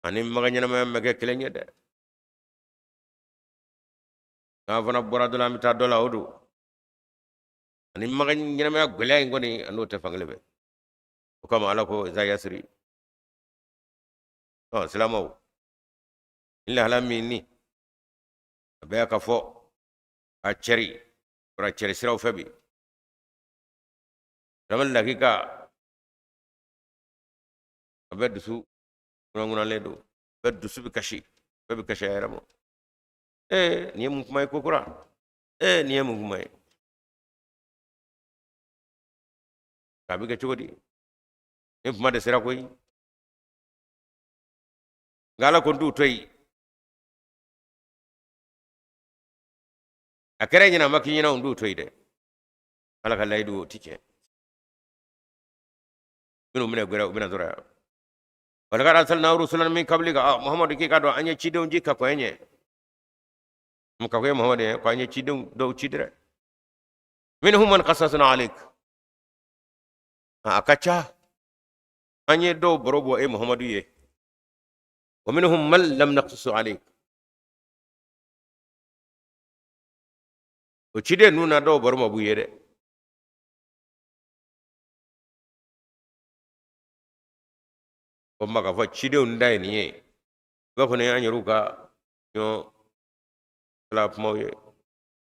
ani Maka ɲɛnamaya ma kɛ kelen ye dɛ. N'an fana bɔra dɔ la, an bɛ taa dɔ la, o don ani Maka ɲɛnamaya gɛlɛya in kɔni, a n'o tɛ fankelen fɛ. O kama Ala ko iza yasiri. Ɔ silamɛw, ni lahala min ni a bɛ ka fɔ a cɛri kɔrɔ cɛri siraw fɛ bi, silamɛ lakika a bɛ dusu ŋunanŋunanlen don, bɛɛ dusu bɛ kasi, bɛɛ bɛ kasi a yɛrɛ ma. Ee nin ye mun kuma ye ko kura? Ee nin ye mun kuma ye? A bɛ kɛ cogo di? Nin kuma de sera koyi. Nka Ala ko n t'u to yen. A kɛra ɲɛna, a ma k'i ɲɛna, n t'u to yen dɛ. Ala ka layidu o ti tiɲɛ. Minnu bɛna gɛrɛ, u bɛna sɔrɔ yan. Walakad arsalna rusulan min qablika, ah Muhamadu k'i k'a dɔn an ye cidenw ci ka kɔn e ɲɛ. Mun ka kɔn e Muhamadu ɲɛ, ko an ye cidenw dɔw ci dɛrɛ. Minhum man qasasna alayk, a ka ca an ye dɔw baro bɔ e Muhamadu ye. Wa minhum man lam naqsus alayk, o ciden ninnu na dɔw baro ma b'u ye dɛ. O ma k'a fɔ cidenw da ye nin ye, i b'a fɔ ni an yɛrɛw ka ɲɔ ala kumaw ye.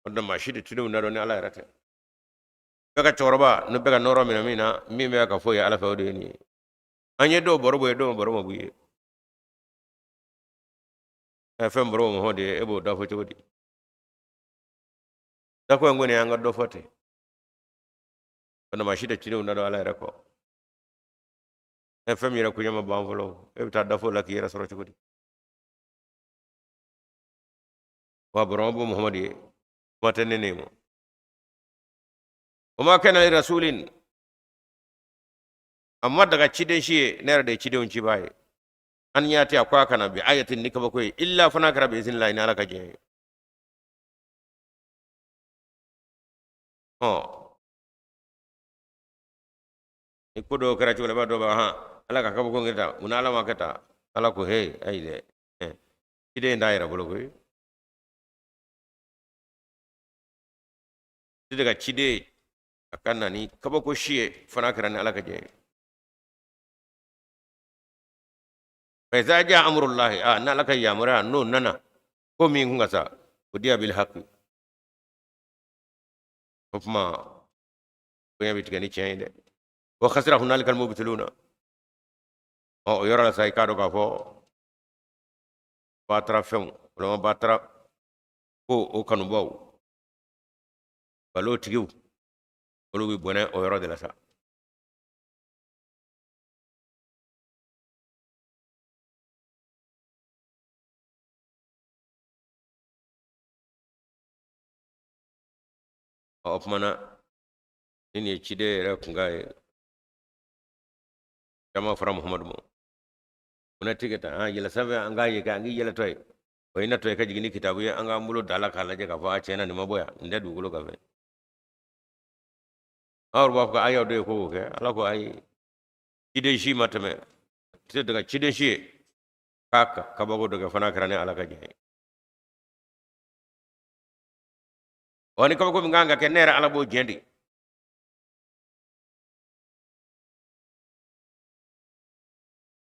O tɛ maa si tɛ cidenw da dɔn ni Ala yɛrɛ tɛ. Bɛɛ ka cɛkɔrɔba n'o bɛɛ ka nɔrɔ minɛ min na, min bɛ ka fɔ ye Ala fɛ, o de ye nin ye. An ye dɔw baro bɔ ye, dɔw baro ma b'u ye. Ɛ fɛn baro ma de ye, e b'o da fɔ cogo di? Dako in kɔni an ka dɔ fɔ ten. O tɛ maa si tɛ cidenw da dɔn Ala yɛrɛ kɔ. Ɛ fɛn min yɛrɛ koɲɛ ma ban fɔlɔ, e bɛ taa dafo la k'i yɛrɛ sɔrɔ cogo di? Wa baro ma bɔ Muhamadu ye, kuma tɛ ne ne ma. Wa ma kana li rasulin, a ma daga ciden si ye, ne yɛrɛ de ye cidenw cibaa ye. An yatiya ko a ka na bi ayatin ni kabako ye, illa fo n'a kɛra bi iznillahi ni Ala ka diɲɛ ye. Ɔ ni ko dɔw kɛra cogo la, i b'a dɔn b'a hɔn Ala ka kabako kɛ tan, munna Ala ma kɛ tan? Ala ko he ayi dɛ, ciden in t'a yɛrɛ bolo koyi. Tɛ ka ciden a ka na ni kabako si ye fo n'a kɛra ni Ala ka diɲɛ ye. Fa iza jaa amrullahi, a n'Ala ka yamaruya n'o nana, ko min kun ka sa, qudiya bil haqi, o tuma koɲɛ bɛ tigɛ ni tiɲɛ ye dɛ. Wa khasira hunalika almubtiluna, ɔ o yɔrɔ la sa, i k'a dɔn k'a fɔ batara fɛnw walima batara ko o kanubaw balo tigiw, olu bɛ bɔnɛ o yɔrɔ de la sa. O tuma na ni nin ye ciden yɛrɛ kunkan ye, caman fɔra Muhamadu ma, munna tɛ kɛ tan? An yɛlɛ sanfɛ, an k'a ye kɛ, an k'i yɛlɛtɔ ye, o ye natɔ ye ka jigin ni kitabu ye, an k'an bolo da la k'a lajɛ k'a fɔ a tiɲɛ na nin ma bɔ yan, nin tɛ dugukolo kan fɛ. Aw yɛrɛ b'a fɔ ko a y'aw de ye ko k'o kɛ. Ala ko ayi, ciden si ma tɛmɛ, tɛ daga ciden si ye k'a ka kabako dɔ kɛ fo n'a kɛra ni Ala ka jɛn ye. Ɔ ni kabako min kan ka kɛ, ne yɛrɛ Ala b'o jɛn de.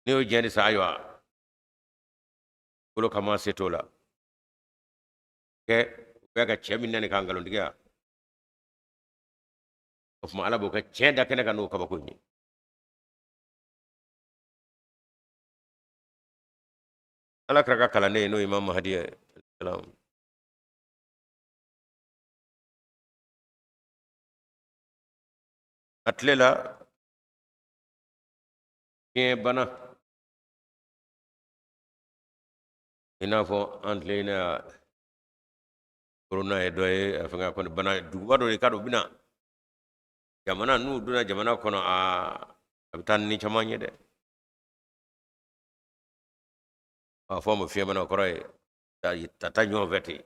Ne y'o jɛn de sa, ayiwa bolo kama se t'o la kɛ, u bɛ ka cɛ min nani k'a nkalontigiya, o tuma Ala b'o ka tiɲɛ da kɛnɛ kan n'o kabako in ye. Ala kira ka kalanden n'o ye Imam Mahdi ye salam. A tile la fiɲɛ bana i n'a fɔ an tile in na korona ye dɔ ye a fɛngɛ kɔni bana juguba dɔ de ka don bɛna jamana n'u donna jamana kɔnɔ a bɛ taa ni caman ye dɛ. A fɔ ma fiɲɛ bana kɔrɔ ye ta taa ɲɔgɔn fɛ ten.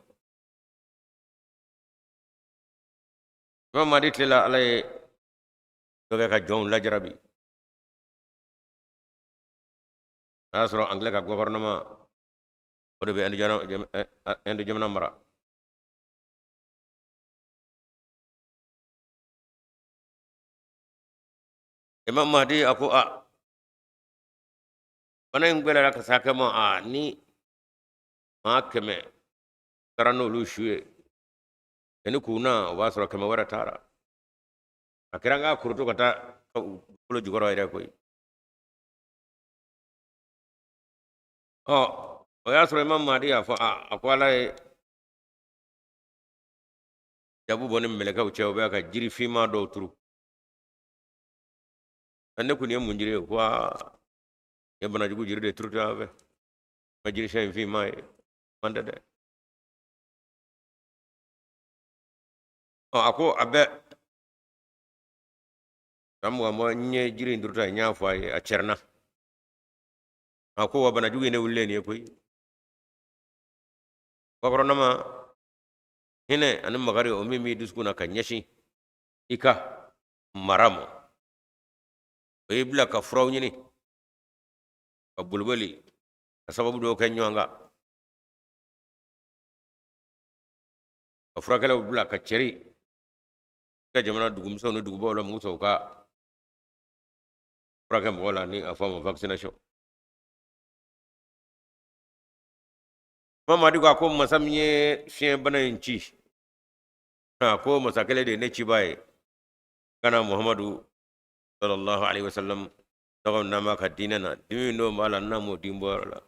Imam Mahdi tile la Ala ye dɔ kɛ ka jɔnw lajarabi. A y'a sɔrɔ anglais ka gouvernement o de bɛ Inde jamana mara. Imam Mahdi a ko a bana in gɛlɛyara ka se hakɛ ma, a ni maa 100 taara n'olu su ye yanni k'u na o b'a sɔrɔ 100 wɛrɛ taara. A kɛra an k'a koroto ka taa kolo jukɔrɔ yɛrɛ koyi. Ɔ o y'a sɔrɔ Imam Mahdi y'a fɔ a ko Ala ye jabu bɔ ni mɛlɛkɛw cɛ, u bɛ ka jiri finman dɔw turu. Ne ko nin ye mun jiri ye? Ko aa ye banajugu jiri de turu an fɛ, ka jiri siɲɛ in finman ye man tɛ dɛ. Ɔ a ko a bɛ san 20 bɔ n ye jiri in turutɔ ye, n y'a fɔ a ye a cɛrinna. A ko wa banajugu in ne wulilen nin ye koyi. Gouvernement hinɛ ani makari o min b'i dusukun na ka ɲɛsin i ka mara ma, o y'i bila ka furaw ɲini ka boliboli ka sababu dɔw kɛ ɲɔgɔn kan, ka furakɛlaw bila ka cɛri i ka jamana dugumisɛnw ni dugubaw la musow ka furakɛ mɔgɔ la ni a fɔ a ma vaccination. Mamadi ko a ko masa min ye fiɲɛ bana in ci, a ko masa kelen de ye ne cibaa ye ka na Muhamadu sallallahu alaihi wasallam tɔgɔ n'an b'a ka diinɛ na, dimi min don b'a la n'a m'o dimi bɔ yɔrɔ la.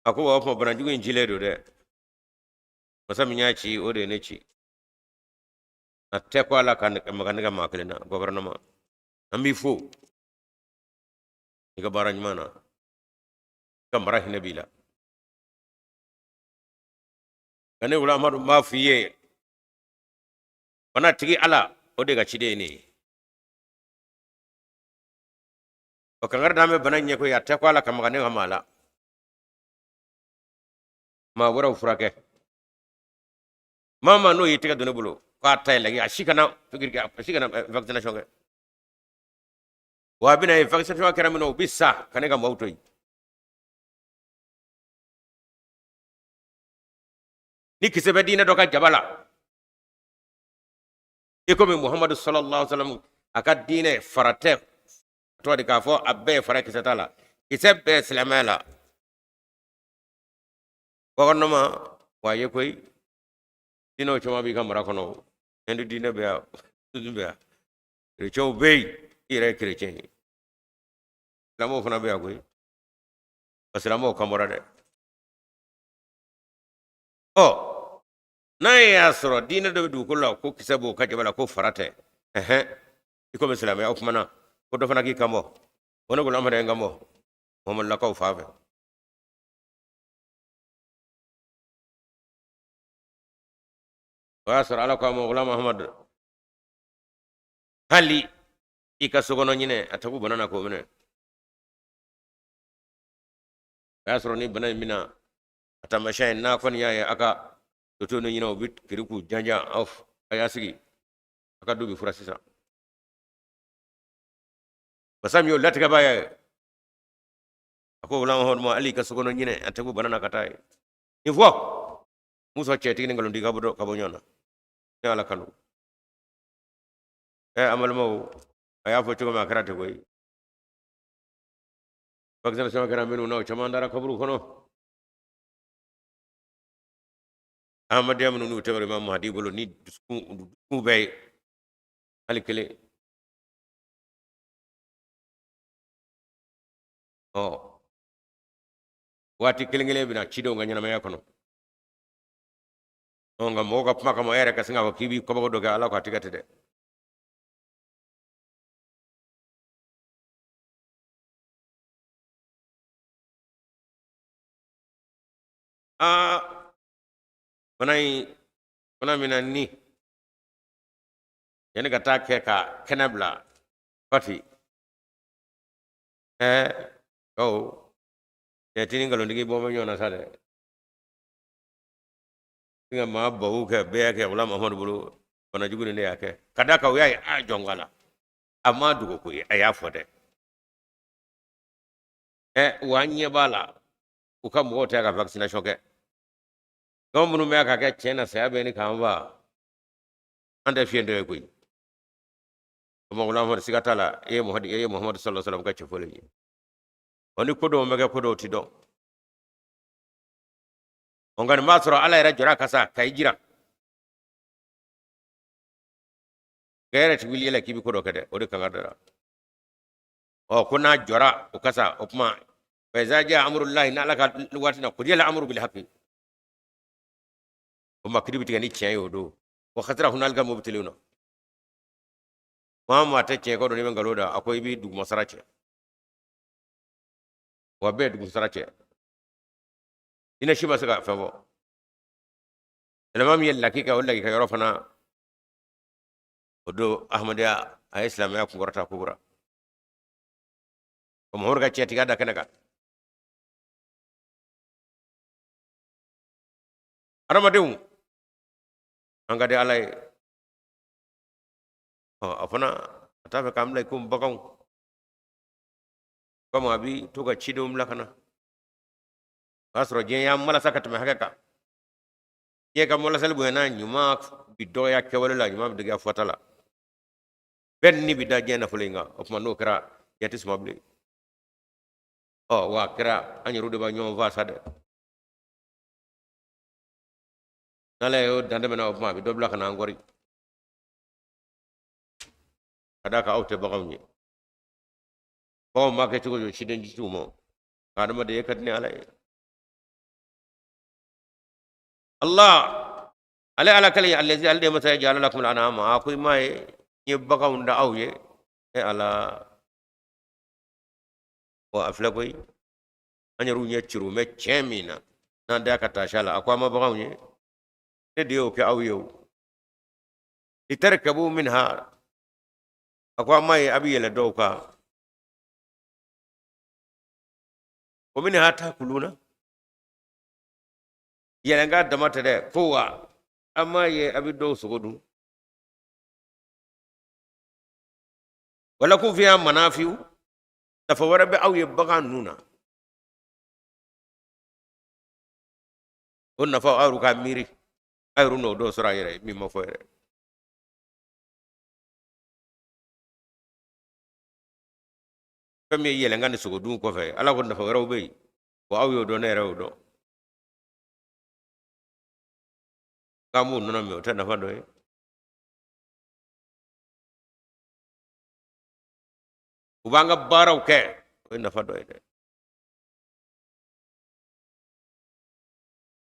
A ko wa o tuma banajugu in cilen don dɛ, masa min y'a ci o de ye ne ci. A tɛ ko a la ka maga ne ka maa kelen na. Gouvernement, an b'i fo i ka baara ɲuman na, i ka mara hinɛ b'i la. Nka ne wula Amadu n b'a f'i ye, bana tigi Ala o de ka ciden ye ne ye. O kankari d'an bɛ bana ɲɛ koyi, a tɛ ko ala ka maga ne ka maa la, maa wɛrɛw furakɛ. Maa maa n'o y'i tɛgɛ don ne bolo k'a ta ye lagi, a si kana pikiri kɛ, a si kana vaccination kɛ. Wa a bɛna ye vaccination kɛra min na, u bɛ sa ka ne ka maaw to yen. Ni kisɛ bɛ diinɛ dɔ ka jaba la, i komi Muhamadu sallallahu alaihi wasallam a ka diinɛ fara tɛ, tɔgɔ di k'a fɔ a bɛɛ ye fara, kisɛ t'a la, kisɛ bɛɛ silamɛya la. Gouvernement wa ye koyi, diinɛw caman b'i ka mara kɔnɔ, Inde diinɛ bɛ yan, hindu bɛ yan, kerecɛnw bɛ yen, i yɛrɛ ye kerecɛn ye, silamɛw fana bɛ yan koyi, ka silamɛw kan bɔra dɛ. Ɔ n'a y'a sɔrɔ diinɛ dɔ bɛ dugukolo la ko kisɛ b'o ka jaba la ko fara tɛ, ɛhɛn, i komi silamɛya, o kuma na ko dɔ fana k'i kan bɔ, o ne ko amadu ye n kan bɔ Muhamadulakaw fan fɛ. O y'a sɔrɔ Ala ko a ma, Ghulam Ahmad, hali i ka sokɔnɔ ɲinɛ a tɛ kun bana na k'o minɛ. O y'a sɔrɔ ni bana in bɛna a taamasiyɛn ye, n'a kɔni y'a ye a ka toto ni ɲinɛ u bɛ kiri k'u janjan, aw a y'a sigi a ka du bɛ fura sisan. Masa min y'o latigɛbaa ye, a ko Ghulam Ahmad ma, hali i ka sokɔnɔ ɲinɛ a tɛ kun bana na ka taa ye. Nin fɔ muso cɛtigi ni nkalonti ka bɔ ɲɔgɔn na, ne Ala kanu. An balimaw, a y'a fɔ cogo min a kɛra ten koyi. Vaccination kɛra minnu na, o caman dara kaburu kɔnɔ. Ahmadiyya minnu n'u tɛmɛna Imam Mahdi bolo ni dusukun bɛɛ ye hali kelen. Ɔ Waati kelen kelen bɛna cidenw ka ɲɛnamaya kɔnɔ. Ɔ, nka mɔgɔw ka kuma kama, e yɛrɛ ka sin k'a fɔ k'i b'i kɔbɔkɔ dɔ kɛ, Ala ko a tigɛ tɛ dɛ. Aa, bana in, bana min na ni yanni ka taa kɛ ka kɛnɛ bila fati, ɛɛ, ɔ, cɛ ti ni nkalontigi bɔ bɛ ɲɔgɔn na sa dɛ. N ka maa bawu kɛ bɛɛ y'a kɛ Gulam Mahamadu bolo, bana jugu nin de y'a kɛ. Ka d'a kan u y'a ye a jɔn ko la, a ma dogo koyi, a y'a fɔ dɛ. Ɛ, wa an ɲɛ b'a la, u ka mɔgɔw tɛ ka vaccination kɛ. Nka minnu bɛ ka kɛ tiɲɛ na, saya bɛ ni k'an fa, an tɛ fiɲɛ dɔ ye koyi. O ma Gulam Mahamadu, siga t'a la, e ye Muhamadu, e ye Muhamadu sallallahu alaihi wasallam ka cɛ fɔlen ye. Ɔ, ni ko dɔw bɛ kɛ, ko dɔw ti dɔn. Ɔ, nka nin b'a sɔrɔ Ala yɛrɛ jɔra ka sa ka i jira. Nka e yɛrɛ ti wuli yɛlɛ k'i bɛ ko dɔ kɛ dɛ, o de kan ka dara. Ɔ, ko n'a jɔra o kasa, o kuma fa iza jaa amrullahi, n'Ala ka waati na, qudiyal amru bil haqqi, o ma kiri bɛ tigɛ ni tiɲɛ ye o don. Wa khasira hunalika mubtiluna, maa maa tɛ tiɲɛ kɔ dɔn, n'i bɛ nkalon da, a ko i bɛ dugumasara cɛ, wa bɛɛ dugumasara cɛ. Hinɛ si ma se ka fɛn fɔ. Yɛlɛma min ye lakika, o lakika yɔrɔ fana o don, Ahmadiyya a ye silamɛya kunkɔrɔta kokura. O Mamadu ka tiɲɛtigiya da kɛnɛ kan. Adamadenw, an ka di Ala ye. Ɔ, a fana a t'a fɛ k'an bila i komi baganw. Komi a bi to ka cidenw bila ka na, o y'a sɔrɔ diɲɛ y'an malasa ka tɛmɛ hakɛ kan. Diɲɛ ka malasali bonyana, ɲuman bi dɔgɔya kɛwale la, ɲuman bi dɔgɔya fɔta la. Bɛɛ ni bi da diɲɛ nafolo in kan. O tuma n'o kɛra, diɲɛ tɛ suma bilen. Ɔ, wa a kɛra an yɛrɛw de b'a ɲɔgɔn faa sa dɛ. N'Ala y'o dantɛmɛna, o tuma a bɛ dɔ bila ka na an kɔri, ka d'a kan aw tɛ baganw ye. Baganw b'a kɛ cogo jɔ ciden ci t'u ma, nka adamaden, e ka di ni Ala ye. Allah, ale Ala kelen, allazi, ale de masa ye, ja'ala lakum al-an'ama, a ko i m'a ye n ye baganw da aw ye. E Ala, wa a filɛ koyi, an yɛrɛw ɲɛ ciriw bɛ tiɲɛ min na n'an da ka taasi a la. A ko an ma baganw ye, ne de y'o kɛ aw ye. O litarkabu minha, a ko an m'a ye a bɛ yɛlɛ dɔw kan. Wa minha ta'kuluna, yɛlɛnkan dama tɛ dɛ, ko wa an m'a ye a bɛ dɔw sogo dun. Wa lakum fiha manafi'u, nafa wɛrɛ bɛ aw ye bagan ninnu na. O nafa, aw yɛrɛ ka miiri, aw yɛrɛ n'o dɔw sɔrɔ a yɛrɛ ye min ma fɔ yɛrɛ. Fɛn min ye yɛlɛnkan ni sogodun kɔfɛ, Ala ko nafa wɛrɛw bɛ yen, wa aw y'o dɔn, ne yɛrɛ y'o dɔn. K'an b'o nɔnɔ min, o tɛ nafa dɔ ye. U b'an ka baaraw kɛ, o ye nafa dɔ ye dɛ.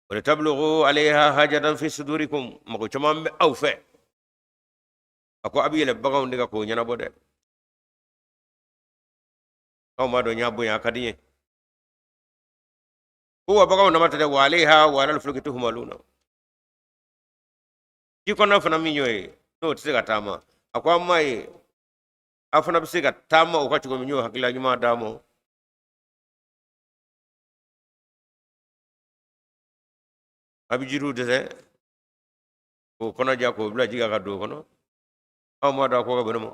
Wa litablugu alayha hajatan fi sudurikum, mago caman bɛ aw fɛ. A ko a bɛ yɛlɛ baganw de kan k'o ɲɛnabɔ dɛ. Aw m'a dɔn n y'a bonya, a ka di n ye. Ko wa baganw dama tɛ dɛ, wa alayha wa alal fulki tuhmaluna, ji kɔnɔna fana min y'o ye, n'o tɛ se ka taama, a ko an m'a ye aw fana bɛ se ka taama o kan cogo min, n y'o hakilila ɲuman d'a ma. A bɛ jiriw dɛsɛ k'o kɔnɔ ja k'o bila ji kan ka don o kɔnɔ. Aw m'a dɔn a ko ka bon ne ma.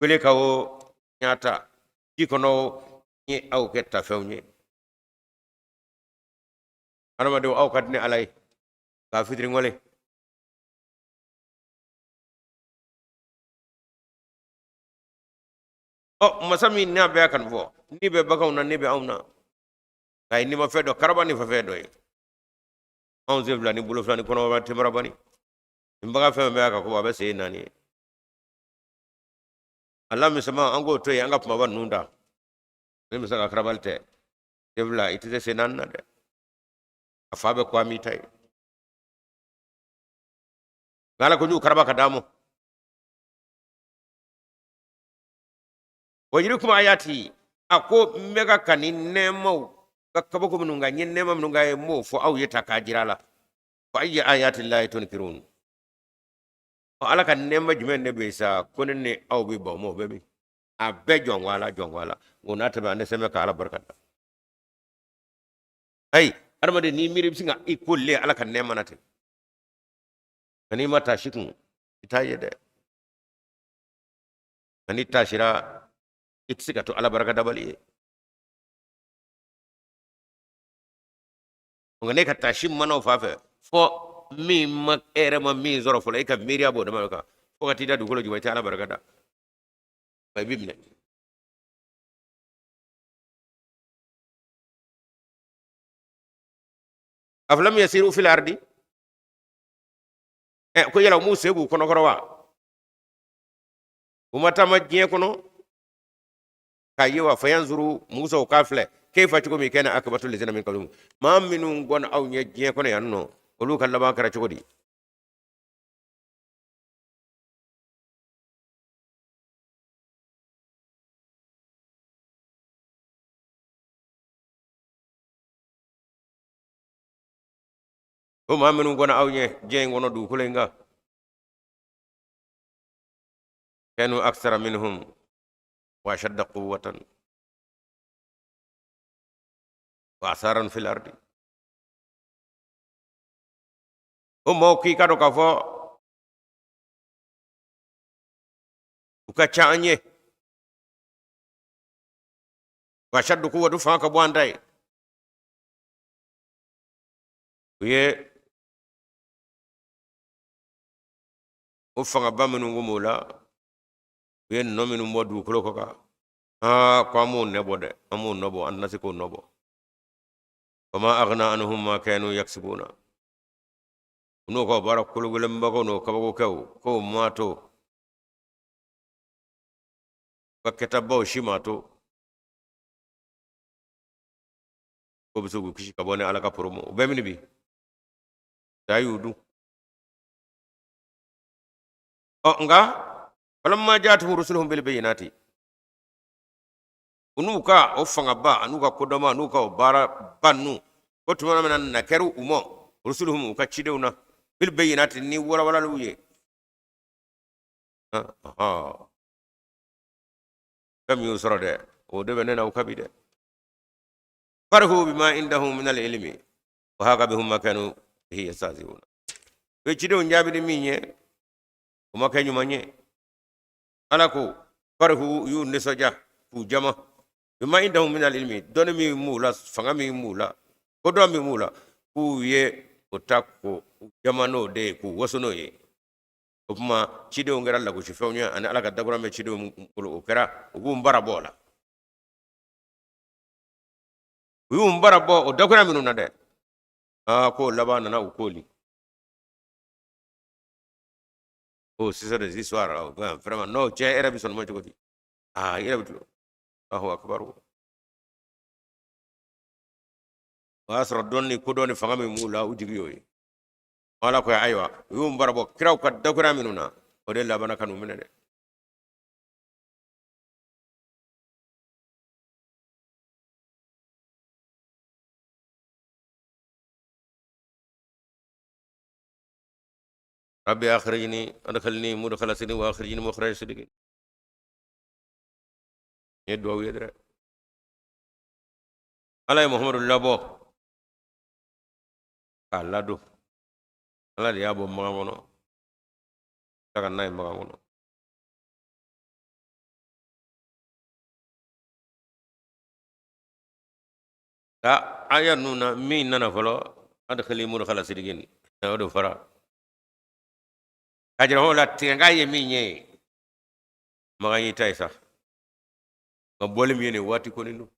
Wele ka o ɲa ta ji kɔnɔ, n ye aw kɛ tafɛnw ye. Adamadenw, aw ka di ni Ala ye k'a fitiri wale. Ɔ, masa min n'a bɛɛ kan fɔ, ni bɛ baganw na, ni bɛ anw na, nka ye nimafɛn dɔ karaba ni fɛn dɔ ye. Anw sen fila ni bolo fila ni kɔnɔbara temarabani nin bagan fɛn bɛɛ y'a ka ko a bɛ sen naani ye. A la misɛnman, an k'o to yen, an ka kumaba ninnu da. Ni misa ka karabali tɛ. Sen fila i tɛ se sen naani na dɛ, a fa bɛ ko a m'i ta ye. Nka Ala ko n y'u karaba ka d'a ma. Wa yurikum ayati, a ko n bɛ ka ka ni nɛɛmaw ka kabako minnu kan, n ye nɛɛma minnu k'a ye, n b'o fɔ aw ye ta k'a jira a la. Fa ayyi ayati llahi tunkirun. Ala ka nɛɛma jumɛn de bɛ yen sa ko ne ni aw bɛ ban o ma? O bɛ min? A bɛɛ jɔn ko Ala, jɔn ko Ala. O n'a tɛmɛ, an dɛsɛ bɛ ka Ala barika da. Ayi, adamaden n'i miiri i bɛ sin ka i ko le Ala ka nɛɛma na ten, nka n'i ma taasi kun, i t'a ye dɛ. Nka n'i taasira, i tɛ se ka to Ala barika dabali ye. Nka ne ka taasi mana o fan fɛ, fɔ min ma e yɛrɛ ma min sɔrɔ fɔlɔ, e ka miiriya b'o dama kan fo ka t'i da dugukolo jukɔrɔ, i tɛ Ala barika da, i b'i minɛ. Afalam yasiru fil ardi, ɛ ko yala u m'u sen b'u kɔnɔkɔrɔ wa? U ma taama diɲɛ kɔnɔ k'a ye wa? Fayanzuru musa, u k'a filɛ keifa, cogo min, kana akibatu lazina min qablihim, maa minnu kɔnna aw ɲɛ diɲɛ kɔnɔ yan nɔ, olu ka laban kɛra cogo di? O maa minnu kɔnna aw ɲɛ diɲɛ in kɔnɔ, dugukolo in kan, kanu aksara minhum wa ashadda quwwatan wa asaran fil ardi. O maaw k'i ka dɔn k'a fɔ u ka ca an ye, wa ashaddu quwwatan, fanga ka bon an ta ye. U ye o fangaba minnu kun b'o la, u ye nɔ minnu bɔ dugukolo kɔ kan, aa ko an m'o nɔ bɔ dɛ, an m'o nɔ bɔ, an tɛna se k'o nɔ bɔ. Fama aghna anhum ma kanu yaksibuna, u n'o ka baara kologɛlɛnbagaw n'o kabakokɛw, k'o m'a to ka kɛtabaw si m'a to ko bɛ se k'u kisi ka bɔ ni Ala ka poro ma. U bɛ min bi taa y'u dun. Ɔ nka falamma jaatuhum rusuluhum bil bayyinati, u n'u ka o fangaba an'u ka kodɔnba n'u ka o baaraba ninnu, ko tuma min na na kɛra u ma, rusuluhum, u ka cidenw na, bil bayyinati, ni walawalaliw ye. Fɛn min y'u sɔrɔ dɛ, o de bɛ ne n'aw kan bi dɛ. Farihu bima indahum min al-ilmi wa haqa bihum ma kanu bihi yastahzi'un. U ye cidenw jaabi ni min ye, o ma kɛ ɲuman ye. Ala ko farihu, u y'u nisɔndiya k'u jama, bima indahum min al-ilmi, dɔnni min b'u la, fanga min b'u la, kodɔn min b'u la, k'u ye o ta k'u jama n'o de ye, k'u waso n'o ye. O tuma cidenw kɛra lagosifɛnw ye, ani Ala ka dakura bɛ cidenw bolo, o kɛra u b'u bara bɔ o la. U y'u bara bɔ o dakura minnu na dɛ, aa k'o laban nana u koli. Oh, c'est ça des histoires vraiment. Non, cɛ, e yɛrɛ bɛ sɔn ma cogo di? Aa, i yɛrɛ bɛ tulo. Allahu akbar. O y'a sɔrɔ dɔnni ni kodɔn ni fanga min b'u la, u jigi y'o ye. Ala ko ayiwa, u y'u bara bɔ kiraw ka dakura minnu na, o de labanna ka n'u minɛ dɛ. Rabbi akhrijni adkhalni mudkhala sidqin wa akhrijni mukhraj sidqin. Ye duwawu ye dɛ. Ala ye Muhamadu labɔ k'a ladon. Ala de y'a bɔ makan kɔnɔ ka n'a ye makan kɔnɔ. Nka aya ninnu na, min nana fɔlɔ, adkhili mudkhala sidqin, o de fɔra ka jira o la. Tigɛnkan ye min ye, makan y'i ta ye sa, nka bɔli min ye nin waati kɔni don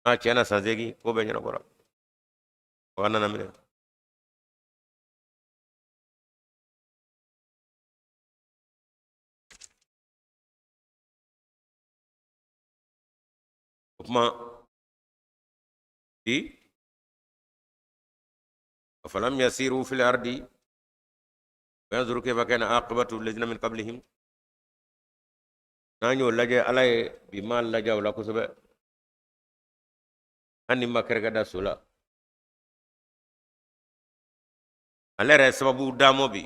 a tiɲɛ na, san 8 ko bɛɛ ɲɛnabɔra, makan nana minɛ. O tuma Bi afalam yasiru fil ardi fayanzuru kayfa kana aqibatu alladhina min qablihim. N'an y'o lajɛ, Ala ye bi maa lajɛ o la kosɛbɛ. Hali ni ma kɛrɛkɛ da so la, ale yɛrɛ sababu d'an mɔ bi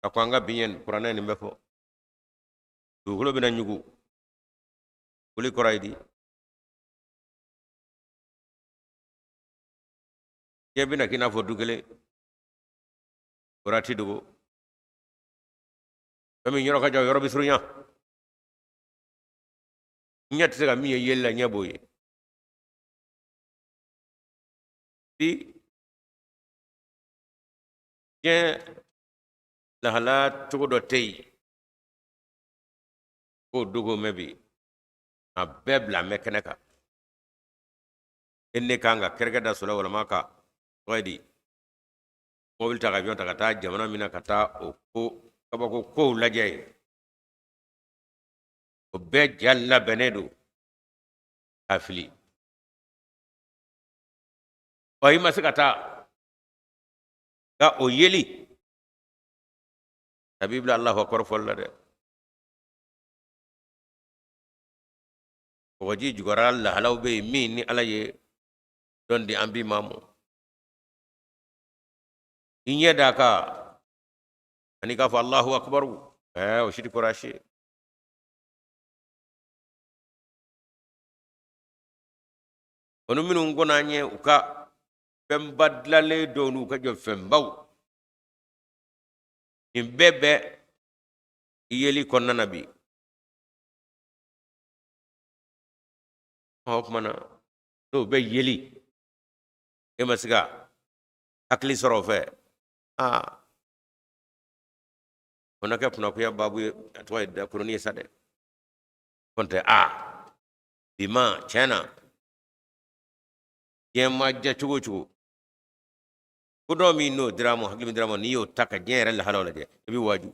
ka kɔn an ka bi ɲɛ. Kuranɛ nin bɛ fɔ dugukolo bɛna ɲugu wuli kɔrɔ ye di? Diɲɛ bɛna k'i n'a fɔ du kelen ti dogo. Fɛn min yɔrɔ ka jan, yɔrɔ bɛ surunya. Ɲɛ tɛ se ka min ye yeli la, ɲɛ b'o ye. Bi diɲɛ lahala cogo dɔ tɛ yen k'o dogo mɛ bi a bɛɛ bila mɛ kɛnɛ kan. E ne kan ka kɛrɛkɛ da so la walama ka tɔgɔ ye di, mobili ta ka avion ta ka taa jamana min na ka taa o ko kabako kow lajɛ yen, o bɛɛ ja labɛnnen don ka fili. Ɔ, i ma se ka taa nka o yeli a b'i bila Alahu akbar fɔli la dɛ. Kɔgɔji jukɔrɔla lahalaw bɛ yen min ni Ala ye dɔn di an bi maa mɔ. I ɲɛ d'a kan ani k'a fɔ Alahu akubaru, ɛɛ, o si tɛ kɔrɔ si ye. O ni minnu kɔnna an ɲɛ, u ka fɛnba dilanlen dɔw n'u ka jɔ fɛnbaw, nin bɛɛ bɛ yeli kɔnɔna na bi. O tuma na n'o bɛ yeli, e ma se ka hakili sɔrɔ o fɛ, aa, o na kɛ kunnakoya baabu ye. A tɔgɔ ye dakurunin ye sa dɛ. Kɔntɛ aa, bi ma tiɲɛ na, diɲɛ ma diya cogo o cogo, ko dɔ min n'o dira ma, hakili min dira ma, n'i y'o ta ka diɲɛ yɛrɛ lahalaw lajɛ, i bɛ waaju.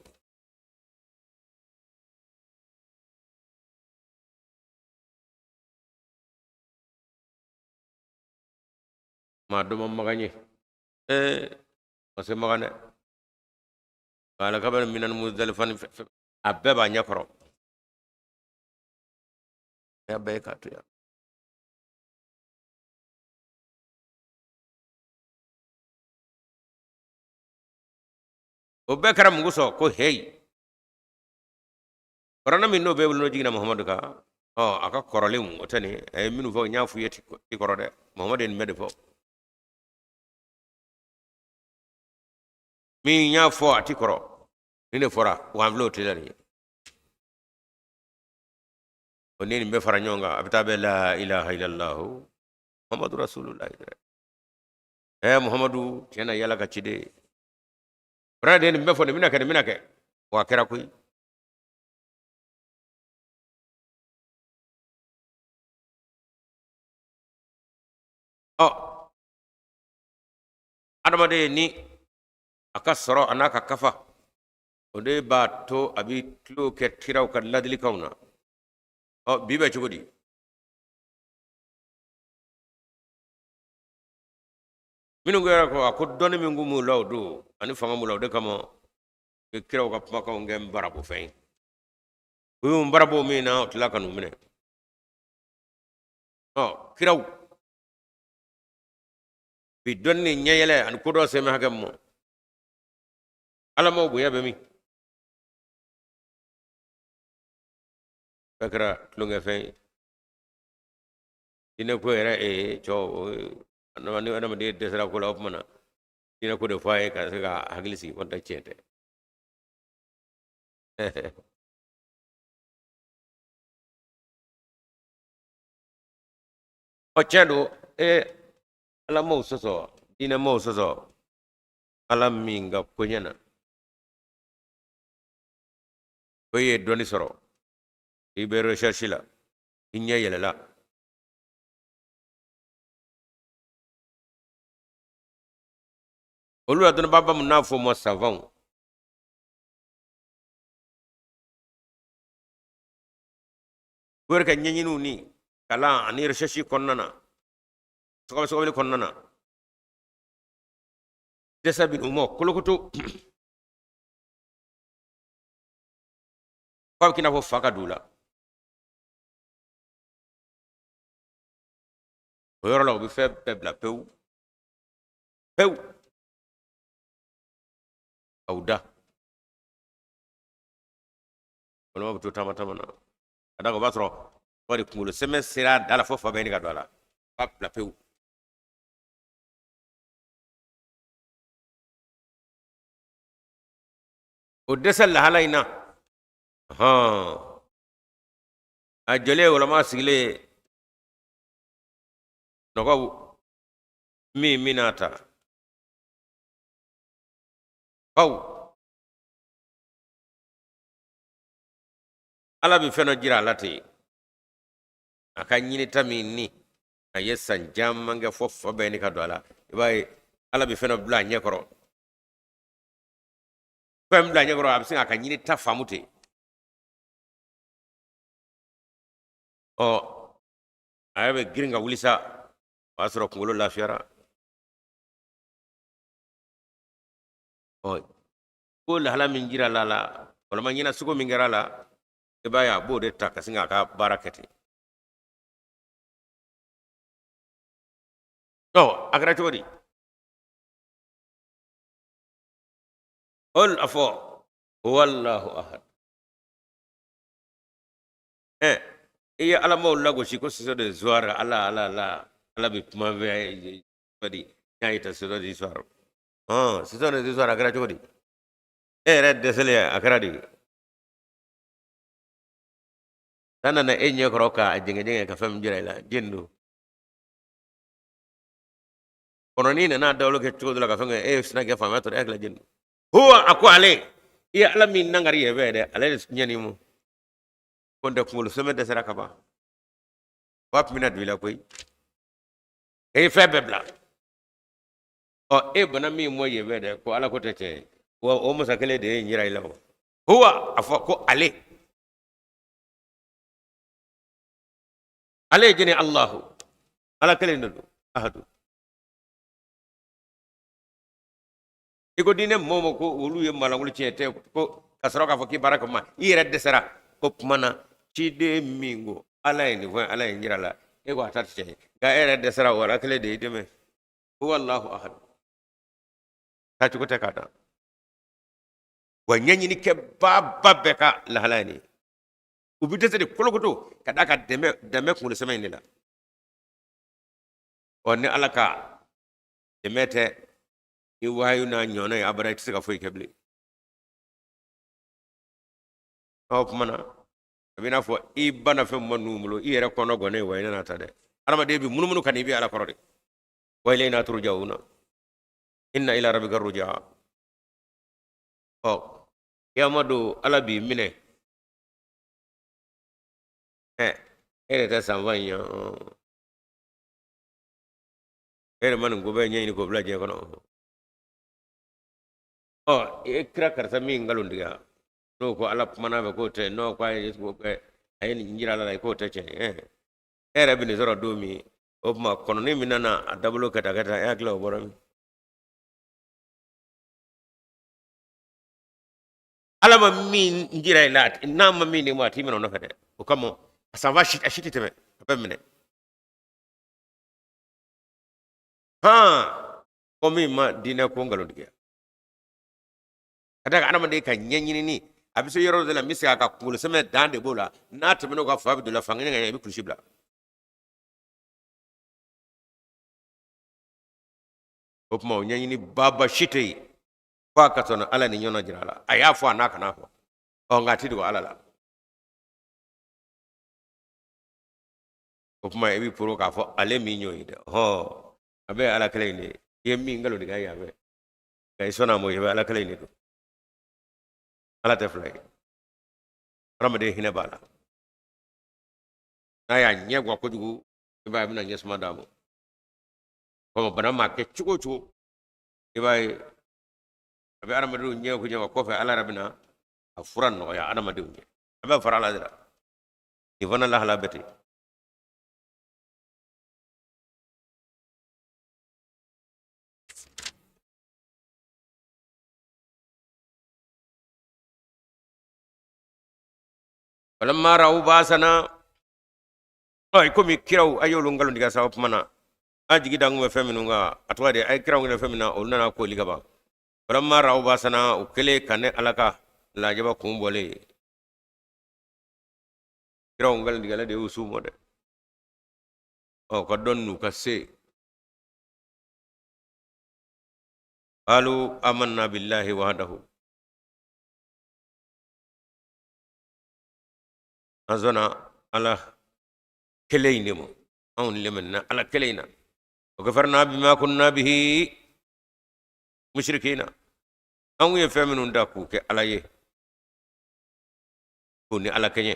Maa dɔ ma Makan ye, ee, ma se Makan dɛ. Ala kabini Mina ni Muzidalifa ni a bɛɛ b'a ɲɛ kɔrɔ. A y'a bɛɛ ye k'a to yan. O bɛɛ kɛra mun kosɔn? Ko heyi, kuranɛ min n'o bɛ wuli, n'o jiginna Muhamadu kan, ɔ, a ka kɔrɔlenw o tɛ nin a ye minnu fɔ, n y'a f'u ye ti kɔrɔ dɛ. Muhamadu ye nin bɛɛ de fɔ. Min y'a fɔ a ti kɔrɔ, nin de fɔra wa, an filɛ o tile la nin ye. O ni nin bɛɛ fara ɲɔgɔn kan, a bɛ taa bɛn la ilaha illallah Muhammadu rasulullah. Ɛ, Muhammadu tiɲɛ na y'Ala ka ciden ye. Kuranɛ de ye nin bɛɛ fɔ, nin bɛna kɛ, nin bɛna kɛ, wa a kɛra koyi. Ɔ, adamaden ni a ka sɔrɔ a n'a ka kafa, o de b'a to a bɛ tulo kɛ kiraw ka ladilikanw na. Ɔ, bi bɛ cogo di? Minnu ko yɛrɛ ko a ko dɔnni min kun b'u la o don ani fanga b'u la, o de kama u bɛ kiraw ka kumakanw kɛ nbarabofɛn ye. U y'u nbarabo min na, u tila ka n'u minɛ. Ɔ, kiraw bi dɔnni ni ɲɛyɛlɛ ani kodɔn sɛmɛ hakɛ min ma, Ala m'aw bonya bɛ min? Bɛɛ kɛra tulonkɛfɛn ye. Diinɛ ko yɛrɛ, ee, cɛw, ni adamaden dɛsɛra ko la, o tuma na diinɛ ko de fɔ a ye ka se ka hakili sigi. Kɔni tɛ, tiɲɛ tɛ. Ɔ, tiɲɛ don, ee, Ala m'aw sɔsɔ, diinɛ m'aw sɔsɔ. Ala min ka koɲɛ na o ye dɔnni sɔrɔ, i bɛ recherche la, i ɲɛ yɛlɛla. Olu la dɔnnibaaba min n'a fɔ ma savantw, u yɛrɛ ka ɲɛɲiniw ni kalan ani recherche kɔnɔna na. Sɔgɔbɛ sɔgɔbɛli kɔnɔna na, dɛsɛ bɛ u ma kolokoto, f'a bɛ k'i n'a fɔ fa ka don u la. O yɔrɔ la, u bɛ fɛn bɛɛ bila pewu pewu ka u da. Balima bɛ to taama taama na ka d'a kan o b'a sɔrɔ wari kunkolo sɛmɛ sera a da la fo fa bɛ ɲini ka don a la, b'a bila pewu. O dɛsɛ lahala in na, hɔn, a jɔlen woloma sigilen nɔgɔw min mina ta baw, Ala bɛ fɛn dɔ jira a la ten, a ka ɲinita min ni a ye san caman kɛ fo fa bɛ ɲini ka don a la, i b'a ye Ala bɛ fɛn dɔ bila a ɲɛ kɔrɔ. Fɛn bila a ɲɛ kɔrɔ, a bɛ se k'a ka ɲinita faamu ten. Ɔ, a yɛrɛ bɛ girin ka wuli sa, o y'a sɔrɔ kunkolo lafiyara. Ɔ, ko lahala min jira la la, walima ɲɛnasogo min kɛra a la, i b'a ye a b'o de ta ka sin k'a ka baara kɛ ten. Ɔ, a kɛra cogo di? Qul, a fɔ, huwallahu ahad. Ɛ, i ye alamaw lagosi ko ce sont des histoires. Ala ala ala ala bɛ kuma fɛ di, y'a ye ta, ce sont des histoires. Hɔn, ce sont des histoires, a kɛra cogo di? E yɛrɛ dɛsɛlen, a kɛra di? N'a nana e ɲɛ kɔrɔ k'a jɛngɛ jɛngɛ ka fɛn min jira i la, jeni don. Kɔnɔnin nana dawolo kɛ cogo dɔ la ka fɛn kɛ, e ye sina kɛ faamaya tɔrɔ, e hakili jeni don. Huwa, a ko ale, i ye ala min nangari yɛ bɛɛ dɛ, ale de ɲɛni mu ko n tɛ kunkolo sɛmɛ dɛsɛra ka ban, fa tun bɛna don i la koyi, e ye fɛn bɛɛ bila. Ɔ, e bana min mɔ yen bɛɛ dɛ, ko ala ko tɛ tiɲɛ ye wa, o masa kelen de ye n yira i la. O huwa, a fɔ ko ale, ale ye jɛni? Alahu, ala kelen de don, ahadu. I ko diinɛ mɔgɔw ma ko olu ye malangolo, tiɲɛ tɛ, ko ka sɔrɔ k'a fɔ k'i baara kɛ ma, i yɛrɛ dɛsɛra ko kuma na, ciden min ko ala ye nin fɔ, ala ye n yira la, e ko a ta tɛ tiɲɛ ye, nka e yɛrɛ dɛsɛra, o ala kelen de y'i dɛmɛ. Huwa allahu ahad, taacogo tɛ k'a dan wa. Ɲɛɲinikɛbaaba bɛɛ ka lahala ye nin ye. U bɛ dɛsɛ de kolokoto ka d'a ka dɛmɛ dɛmɛ kunkolo sɛmɛ in de la. Ɔ, ni ala ka dɛmɛ tɛ ni wahayu n'a ɲɔgɔnna ye abada, i tɛ se ka foyi kɛ bilen. Ɔ, kuma na, a bɛ i n'a fɔ i banna fɛn min ma ninnu bolo, i yɛrɛ kɔnɔ gɔnnen wa, i nana ta dɛ. Adamaden bɛ munumunu ka n'i bɛ ala kɔrɔ de. Wa ilayna turja'una, inna ila rabbika rujaa. Ɔ, kiyama don, ala b'i minɛ. Ɛ, e de tɛ sanfa in yan, e de ma nin ko bɛɛ ɲɛɲini k'o bila diɲɛ kɔnɔ. Ɔ, e kira karisa min nkalon tigɛ, n'o ko ala kumana fɛ k'o tɛ, n'o ko a ye a ye nin jira ala la k'o tɛ tiɲɛ ye, e yɛrɛ bɛ nin sɔrɔ don min, o tuma kɔnɔni min nana a dabolo kɛ tan kɛ tan, e hakili o bɔra min? Ala ma min jira i la, n'a ma min di ma, a t'i minɛ o nɔfɛ dɛ. O kama a sanfa si, a si tɛ tɛmɛ, a bɛ minɛ han ko min ma diinɛ ko nkalon tigɛ ka d'a kan adamaden ka ɲɛɲinini, a bɛ se yɔrɔ dɔ la, n bɛ se a ka kunkolo sɛmɛ dan de b'o la, n'a tɛmɛn'o kan, fa bɛ don la fankelen ka ɲɛ, i bɛ kulusi bila. O tuma o ɲɛɲini baba si tɛ yen f'a ka sɔn ala ni ɲɔgɔn jira a la, a y'a fɔ a n'a kana fɔ. Ɔ, nka a ti dogo ala la. O tuma i bɛ poro k'a fɔ ale min y'o ye dɛ, hɔn, a bɛ ala kelen in de ye. I ye min nkalon tigɛ yan fɛ, nka i sɔnna a ma, o bɛ ala kelen in de don. Ala tɛ fila ye. Hadamaden hinɛ b'a la, n'a y'a ɲɛ gwa kojugu, i b'a ye a bɛna ɲɛsuma d'a ma. Komi bana maa kɛ cogo o cogo, i b'a ye a bɛ hadamadenw ɲɛ ko ɲɛ kɔfɛ, ala yɛrɛ bɛna a fura nɔgɔya hadamadenw ye. A bɛ fara ala de la, nin fana lahala bɛ ten. Falamma ra'u ba'sana, ɔ i komi kiraw a y'olu nkalon tigɛ sa, o tuma na a jigi da kun bɛ fɛn minnu kan, a tɔgɔ de a ye kiraw kɛ fɛn min na, olu nana koli ka ban. Falamma ra'u ba'sana, u kɛlen ka ne Ala ka lajaba kun bɔlen ye, kiraw nkalon tigɛla de y'u s'u mɔ dɛ. Ɔ ka dɔn n'u ka se. Qalu amanna billahi wahdahu, an sɔnna Ala kelen in de ma, anw limaniya Ala kelen in na. Wa kafarna bima kunna bihi mushrikina, an kun ye fɛn minnu da k'u kɛ Ala ye, k'u ni Ala kɛɲɛ.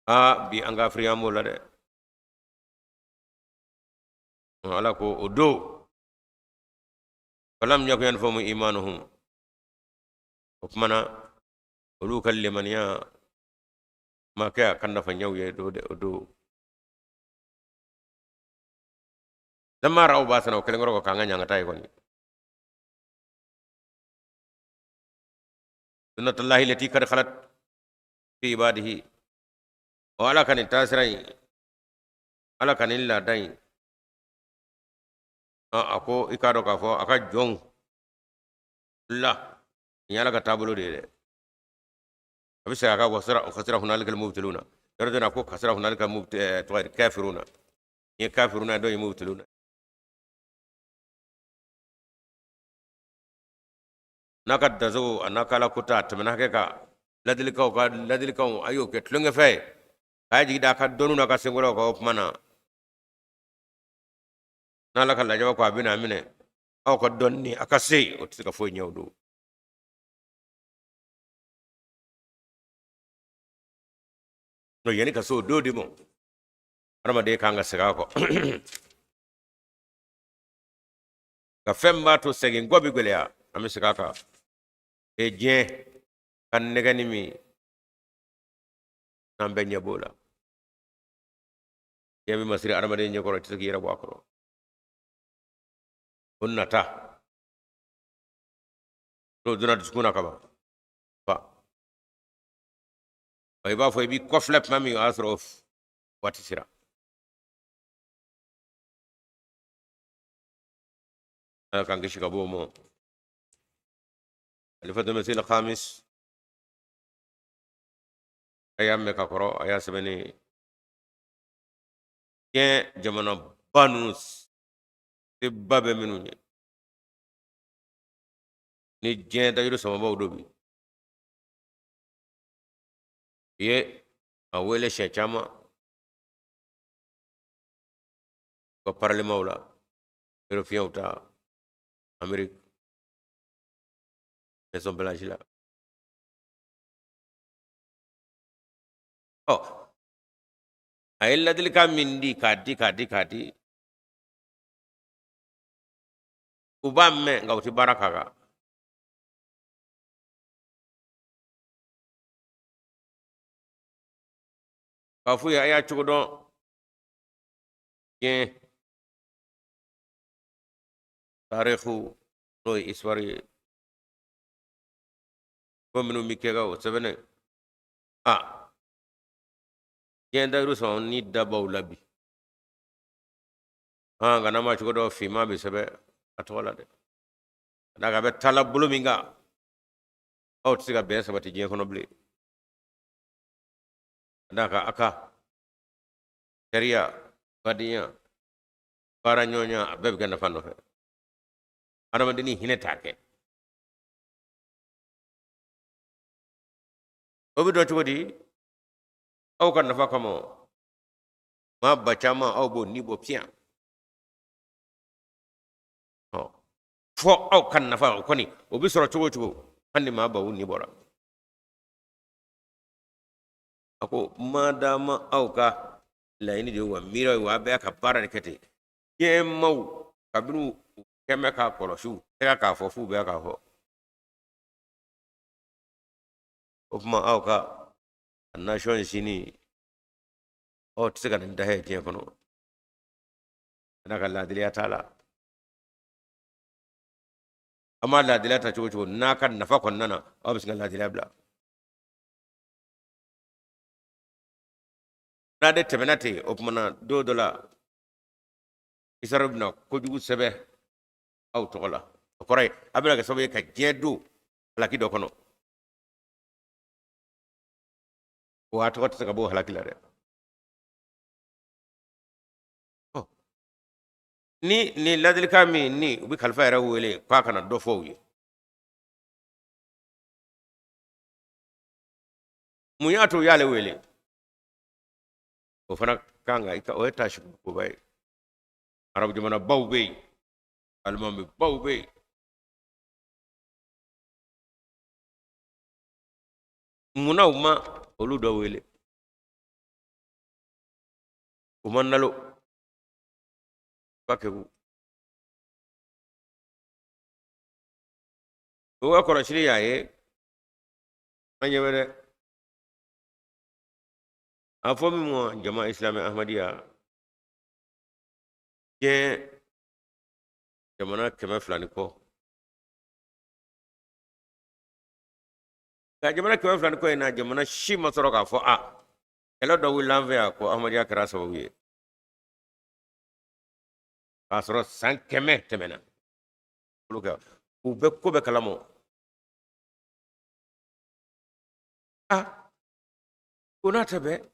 Aa bi an kafiriya b'o la dɛ. Ala ko o don falam yaku yanfahum imanuhum, o tuma na olu ka limaniya ma kɛ a ka nafa ɲɛw ye do dɛ. O don lamma ra'u ba'sana, o kɛlen kɔrɔ k'an ka ɲangata ye kɔni. Sunnatullahi lati kad khalat fi ibadihi, o Ala ka nin taasira in, Ala ka nin laada in, a ko i k'a dɔn k'a fɔ a ka jɔnw la, nin ye Ala ka taabolo de ye dɛ. A bɛ segin a ka wa khasira hunalikal mubtiluna, yɔrɔ dɔ la ko khasira hunalikal tɔgɔ kafiruna, nin ye kafiruna, dɔ ye mubtiluna. N'a ka dansogo a n'a ka Ala kota a tɛmɛna hakɛ kan, ladilikanw ka ladilikanw a y'o kɛ tulonkɛfɛn ye, k'a jigi da a ka dɔnniw n'a ka senkɔrɔw kan. O tuma na n'Ala ka lajaba ko a bɛna a minɛ, aw ka dɔnni a ka se, o tɛ se ka foyi ɲɛ o don. N'o yanni ka se o don de ma, adamaden kan ka segin a kɔ ka fɛn b'a to segin kɔ bɛ gɛlɛya. An bɛ segin a kan e diɲɛ ka nɛgɛni min n'an bɛɛ ɲɛ b'o la, diɲɛ bɛ masiri adamaden ɲɛkɔrɔ, i tɛ se k'i yɛrɛ bɔ a kɔrɔ. O nata n'o donna dusukun na kaban fa, i b'a fɔ i b'i kɔfilɛ tuma min, o y'a sɔrɔ waati sera. Ala k'an kisi ka bɔ o ma. Khalifatul Masih al-Khamis, a y'a mɛn ka kɔrɔ, a y'a sɛbɛn ni diɲɛ jamanaba ninnu seba bɛ minnu ye, ni diɲɛ dajuru samabaw don bi, i ye a wele siɲɛ caman ka parlementw la, Européenw ta, Amérique, Maison Blanche la. Ɔ a ye ladilikan min di k'a di k'a di k'a di, u b'a mɛn nka u tɛ baara k'a kan. K'a f'u ye a y'a cogo dɔn, diɲɛ tariku n'o ye histoire ye, ko minnu bɛ kɛ ka o sɛbɛnnen a diɲɛ dayiru sɔn ni dabaw la bi. Nka n'a ma cogo dɔn, finman bɛ sɛbɛn a tɔgɔ la dɛ. Ka d'a kan a bɛ taala bolo min kan, aw tɛ se ka bɛn sabati diɲɛ kɔnɔ bilen. Ka d'a kan a ka teriya, badenya, baara ɲɔgɔnya, a bɛɛ bɛ kɛ nafa nɔfɛ. Adamaden ni hinɛ t'a kɛ. O bɛ dɔn cogo di? Aw ka nafa kama, maa ba caman aw b'o ni bɔ piyan fɔ aw ka nafa. O kɔni o bɛ sɔrɔ cogo o cogo, hali ni maa baw ni bɔra. A ko madama aw ka laɲini de ye wa miiriya ye wa, a bɛɛ ka baara de kɛ ten. Diɲɛ maaw kabini u kɛmɛ k'a kɔlɔsi, u tɛgɛ k'a fɔ f'u bɛɛ k'a fɔ. O tuma aw ka nation sini, aw tɛ se ka nin dahɛ diɲɛ kɔnɔ, ka d'a kan laadiriya t'a la. An b'a laadiriya ta cogo cogo, n'a ka nafa kɔnɔna na, aw bɛ se ka laadiriya bila. N'a de tɛmɛna ten, o tuma na don dɔ la histoire bɛna kojugu sɛbɛn aw tɔgɔ la. O kɔrɔ ye a bɛna kɛ sababu ye ka diɲɛ don halaki dɔ kɔnɔ, wa a tɔgɔ tɛ se ka bɔ o halaki la dɛ. Ni nin ladilikan min ni u bɛ kalifa yɛrɛ wele k'a ka na dɔ fɔ u ye, mun y'a to u y'ale wele? O fana kan ka o ye taasi koba ye. Arabu jamanabaw bɛ yen, alimamibaw bɛ yen, munna u ma olu dɔ wele? U ma nalo ba kɛgu. U ka kɔlɔsili y'a ye an ɲɛ bɛ dɛ. A fɔ min ma jama islami ahmadiya, diɲɛ jamana 200 ni kɔ, nka jamana 200 ni kɔ in na, jamana si ma sɔrɔ k'a fɔ a kɛlɛ dɔ wulila an fɛ yan ko ahmadiya kɛra sababu ye, k'a sɔrɔ san 100 tɛmɛna. Olu kɛ u bɛ ko bɛɛ kalama. A ko n'a tɛ bɛn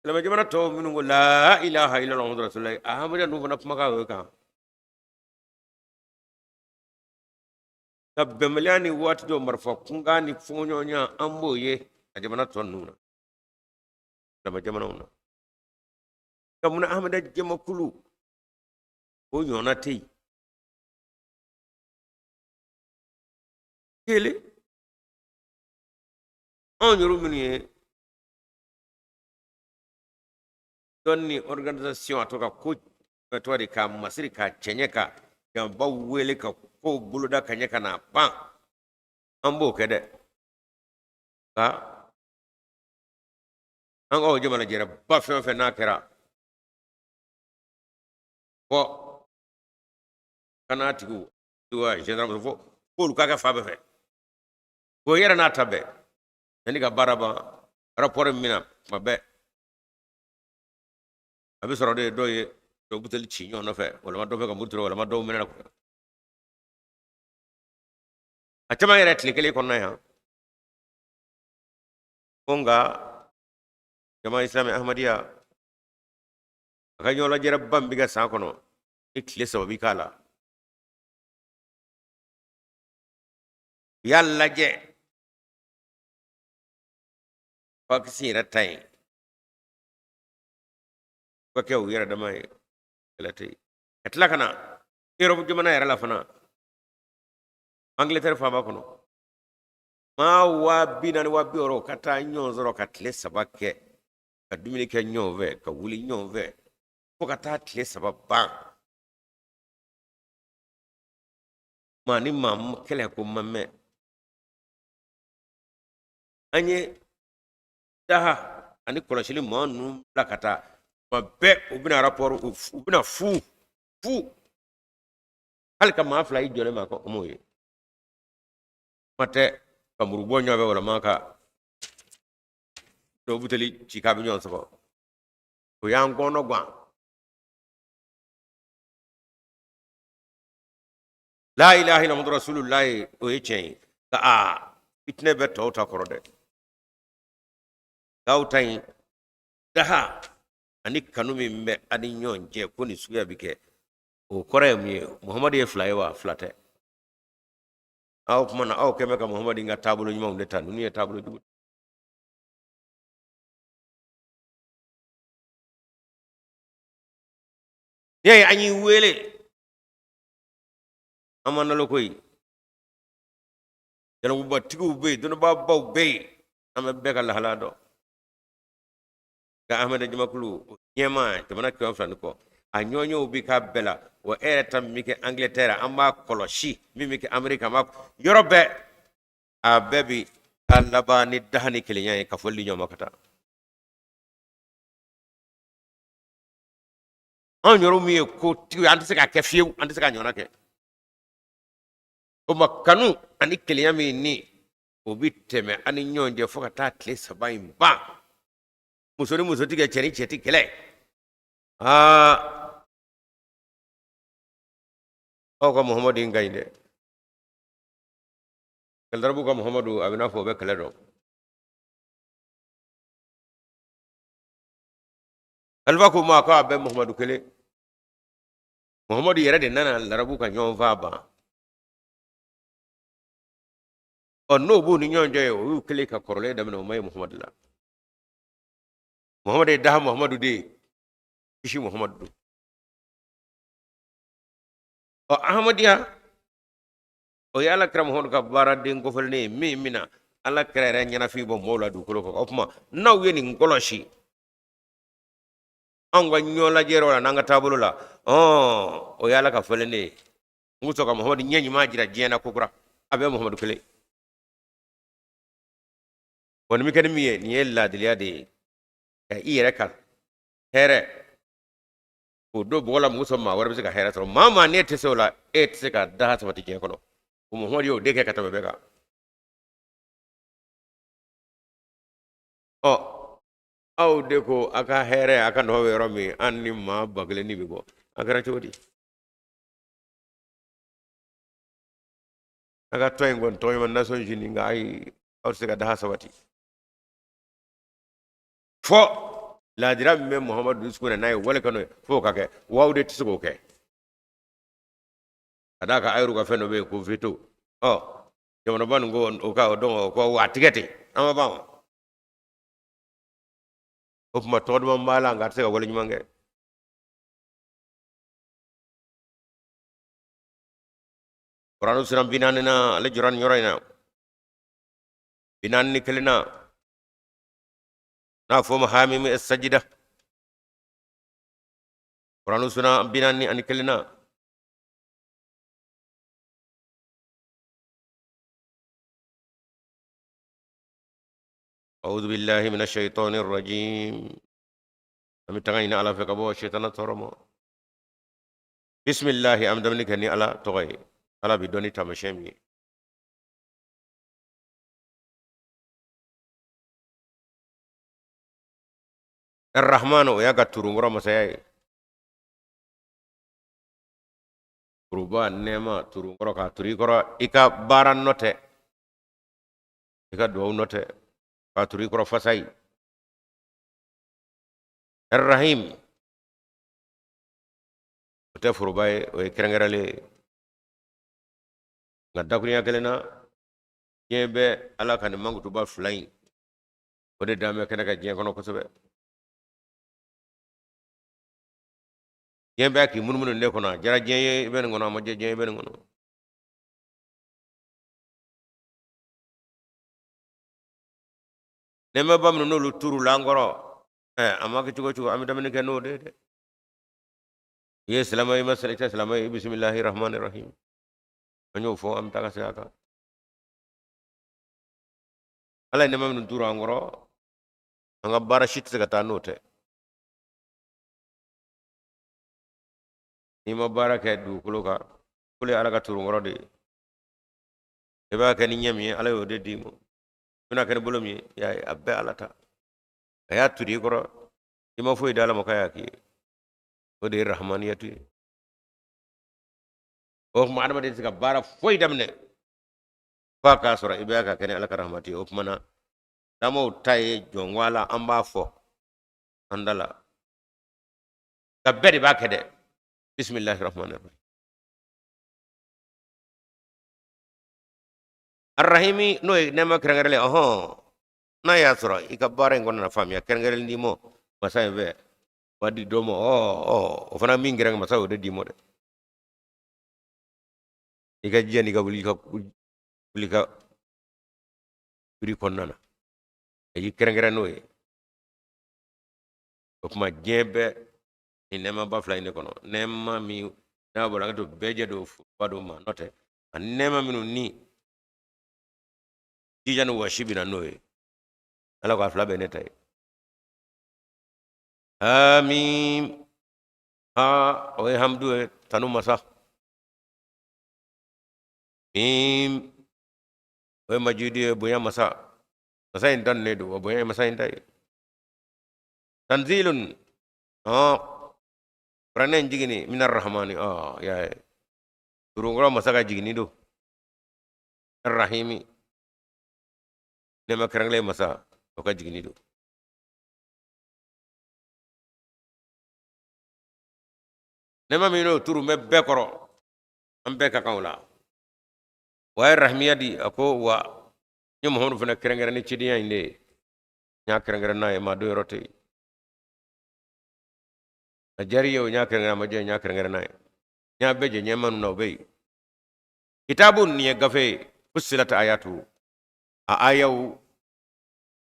silamɛ jamana tɔw minnu ko la ilaha illallah muhammadu rasulullah, ahmadiya ninnu fana kumakan o kan ka bɛnbaliya ni waati dɔ marifa kunkan ni fɔɲɔgɔnya, an b'o ye a jamana tɔ ninnu na, silamɛ jamanaw na. Nka munna ahmadiya jamakulu o ɲɔgɔnna tɛ yen? Kelen, anw yɛrɛ minnu ye dɔnni organisation, a to ka ko tɔgɔ de k'a masiri k'a cɛɲɛ, ka jamabaw wele ka kow boloda ka ɲɛ ka n'a ban, an b'o kɛ dɛ. Nka an ka o jamana jɛrɛba fɛn o fɛn n'a kɛra fɔ kana tigiw wa gendarme fo k'olu ka kɛ fan bɛɛ fɛ, o yɛrɛ n'a ta bɛɛ yanni ka baara ban, rapport min na tuma bɛɛ a bɛ sɔrɔ de dɔw ye dɔw buteli ci ɲɔgɔn nɔfɛ, walima dɔw bɛ ka muru, walima dɔw minɛ a caman yɛrɛ tile kelen kɔnɔna yan. Ko nka jama islami ahmadiya a ka ɲɔgɔnlajɛrɛba min bɛ kɛ san kɔnɔ, ni tile 3 bi k'a la, u y'a lajɛ pakisi yɛrɛ ta yen ka kɛ u yɛrɛ dama ye, kɛlɛ tɛ yen. Ka tila ka na Europe jamana yɛrɛ la fana, Angleterre faaba kɔnɔ, maa 40,000, 60,000 ka taa ɲɔgɔn sɔrɔ ka tile 3 kɛ, ka dumuni kɛ ɲɔgɔn fɛ, ka wuli ɲɔgɔn fɛ fo ka taa tile 3 ban, maa ni maa kɛlɛ ko ma mɛn. An ye daha ani kɔlɔsili maa ninnu bila ka taa, tuma bɛɛ u bɛna rapport, u bɛna fu fu, hali ka maa fila i jɔlen ma ko o m'o ye. Kuma tɛ ka muru bɔ ɲɔgɔn fɛ, walima ka dɔw buteli ci k'a bɛ ɲɔgɔn sɔgɔ, o y'an kɔnɔ gan. La ilaha illa muhammadu rasulullah, o ye tiɲɛ ye, nka aa fitinɛ bɛ tɔw ta kɔrɔ dɛ. K'aw ta in daha ani kanu min bɛ a ni ɲɔgɔn cɛ, ko nin suguya bɛ kɛ, o kɔrɔ ye mun ye? Muhamadu ye fila ye wa? Fila tɛ. Aw kuma na aw kɛmɛ ka Muhamadu ka taabolo ɲumanw de ta, ninnu ye taabolo jugu. N'i y'a ye an y'i wele, an ma nalo koyi. Jalakubatigiw bɛ yen, dɔnnibaabaw bɛ yen, an bɛ bɛɛ ka lahala dɔn. Nka ahmadiya jamakulu ɲɛmaa jamana 200 ni kɔ, a ɲɔgɔnyew bɛ k'a bɛɛ la. Wa e yɛrɛ ta min bɛ kɛ Angleterre, an b'a kɔlɔsi, min bɛ kɛ Ameriki, an b'a yɔrɔ bɛɛ, a bɛɛ bi taa laban ni daha ni kelenya ye, ka foli di ɲɔgɔn ma ka taa. Anw yɛrɛ min ye kotigiw ye, an tɛ se k'a kɛ fiyewu, an tɛ se k'a ɲɔgɔnna kɛ. O ma kanu ani kelenya min ni o bɛ tɛmɛ an ni ɲɔgɔn cɛ fo ka taa tile 3 in ban. Muso ni muso ti kɛ, cɛ ni cɛ ti kɛlɛ. Aa, aw ka Muhamadu in ka ɲi dɛ. Kɛlɛdarabu ka Muhamadu, a bɛ n'a fɔ o bɛ kɛlɛ dɔn. Alifa ko ma ko a bɛ Muhamadu kelen. Muhamadu yɛrɛ de nana larabu ka ɲɔgɔn faa ban. Ɔ, n'o b'u ni ɲɔgɔn cɛ ye, o y'u kelen ka kɔrɔlen daminɛ, o ma ye Muhamadu la. Muhamadu ye daha Muhamadu de ye, kisi Muhamadu don. Ɔ, Ahamadiya, o ye Ala kira Muhamadu ka baaraden kofɔlen ye min bɛna Ala kira yɛrɛ ɲɛnafin bɔ mɔgɔw la dugukolo kɔ. O tuma n'aw ye nin kɔlɔsi anw ka ɲɔgɔn lajɛyɔrɔ la n'an ka taabolo la, o ye Ala ka fɔlen de ye. N bɛ sɔn ka Muhamadu ɲɛ ɲuman jira diɲɛ na kokura, a bɛ Muhamadu kelen. Wa nin bɛ kɛ ni min ye, nin ye laadiliya de ye ka i yɛrɛ ka hɛrɛ k'o don bɔgɔ la mun sɔn maa wɛrɛ bɛ se ka hɛrɛ sɔrɔ. Maa maa n'e tɛ se o la, e tɛ se ka daha sabati diɲɛ kɔnɔ. O Muhamadu y'o de kɛ ka tɛmɛ bɛɛ kan. Ɔ, aw de ko a ka hɛrɛ, a ka nɔ bɛ yɔrɔ min, an ni maa 1000 ni bɛ bɔ, a kɛra cogo di? A ka tɔn in kɔni tɔgɔ ɲuman Nations Unies, nka ayi, aw tɛ se ka daha sabati fɔ laadira min bɛ Muhamadu dusukun na n'a ye wale kanu ye, f'o ka kɛ wa aw de tɛ se k'o kɛ ka d'a kan a yɛrɛ ka fɛn dɔ bɛ yen ko veto. Ɔ, jamanaba nin ko o ka o dɔn o ko a tigɛ ten, an ma ban wa? O tuma tɔgɔ duman b'a la, nka a tɛ se ka wale ɲuman kɛ. Kuranu suran 40 na, ale jɔra nin yɔrɔ in na, 41 na, n'a fɔ ma Hamimi Sajida. Kuranu suran 41 na. أعوذ بالله من الشيطان الرجيم. An bɛ tanga ɲini Ala fɛ ka bɔ sitana tɔɔrɔ ma. Bisimilahi, an bɛ daminɛ kɛ ni Ala tɔgɔ ye. Ala bɛ dɔn ni taamasiyɛn min ye. Arrahman, o y'a ka turunkɔrɔ masaya ye. Kuruba nɛɛma turunkɔrɔ k'a turu i kɔrɔ, i ka baara nɔ tɛ, i ka duwawu nɔ tɛ, k'a turu i kɔrɔ fasa ye. Arrahim, o tɛ foroba ye, o ye kɛrɛnkɛrɛnlen ye. Nka dakurunya kelen na, diɲɛ bɛ Ala ka nin mankutuba fila in, o de dan bɛ kɛnɛ kan diɲɛ kɔnɔ kosɛbɛ. Diɲɛ bɛ k'i munumunu ne kɔnɔ, a diyara diɲɛ ye i bɛ nin kɔnɔ, a ma diya diɲɛ ye i bɛ nin kɔnɔ. Nɛɛmaba minnu n'olu turula an kɔrɔ, a ma kɛ cogo o cogo, an bɛ daminɛ kɛ n'o de ye dɛ. I ye silamɛ ye, i ma i tɛ silamɛ ye, bisimilahi rahmani rahim, an y'o fɔ, an bɛ taa ka segin a kan. Ala ye nɛɛma minnu turu an kɔrɔ, an ka baara si tɛ se ka taa n'o tɛ. N'i ma baara kɛ dugukolo kan, k'o ye Ala ka turunkɔrɔ de ye. I b'a kɛ ni ɲɛ min ye, Ala y'o de d'i ma. I bɛna kɛ ni bolo min ye, y'a ye, a bɛɛ Ala ta. A y'a turu i kɔrɔ, i ma foyi di Ala ma k'a y'a k'i ye. O de ye rahamaniyatu ye. O tuma adamaden tɛ se ka baara foyi daminɛ f'a k'a sɔrɔ i bɛ ka kɛ ni Ala ka rahamati ye. O tuma na silamɛw ta ye jɔnko Ala, an b'a fɔ an da la, nka bɛɛ de b'a kɛ dɛ. Bisimilahi rahmani rahim. Arahimi, n'o ye nɛɛma kɛrɛnkɛrɛnlen, ɔhɔn, n'a y'a sɔrɔ i ka baara in kɔnɔna na faamuya kɛrɛnkɛrɛnlen d'i ma masa in fɛ, wa di dɔ ma, ɔ ɔ o fana min kɛrɛnkɛrɛn, masa y'o de d'i ma dɛ. I ka jija n'i ka wuli ka wuli ka wuli kɔnɔna na, a y'i kɛrɛnkɛrɛn n'o ye. O tuma diɲɛ bɛɛ nin nɛɛmaba fila in de kɔnɔ, nɛɛma min n'a bɔra an ka to bɛɛ jɛ don foroba dɔ ma, n'o tɛ ani nɛɛma minnu ni jija ni wɔsi bɛ na n'o ye, Ala k'a fila bɛɛ ne ta ye. Amin. Ha, o ye hamdu ye, tanu masa. Mim, o ye majidi ye, bonya masa. Masa in tanunen don, wa bonya ye masa in ta ye. Tanzilun, kuranɛ in jiginni mina rahmani, y'a ye turunkɔrɔ masa ka jiginni don, rahimi nɛɛma kɛrɛnkɛrɛn masa o ka jiginni don. Nɛɛma min n'o turu bɛ bɛɛ kɔrɔ, an bɛɛ ka kan o la. Wa ye rahimiya di, a ko wa n ye Muhamadu fana kɛrɛnkɛrɛn ni cidenya in de ye, n y'a kɛrɛnkɛrɛn n'a ye, maa don yɔrɔ tɛ yen. A diyara i ye o, n y'a kɛrɛnkɛrɛn, a ma diya n y'a kɛrɛnkɛrɛn n'a ye, n y'a bɛɛ jɛ ɲɛma ninnu na, o bɛ yen. Kitabu nin ye gafe ye, fussilat ayatu, a ayaw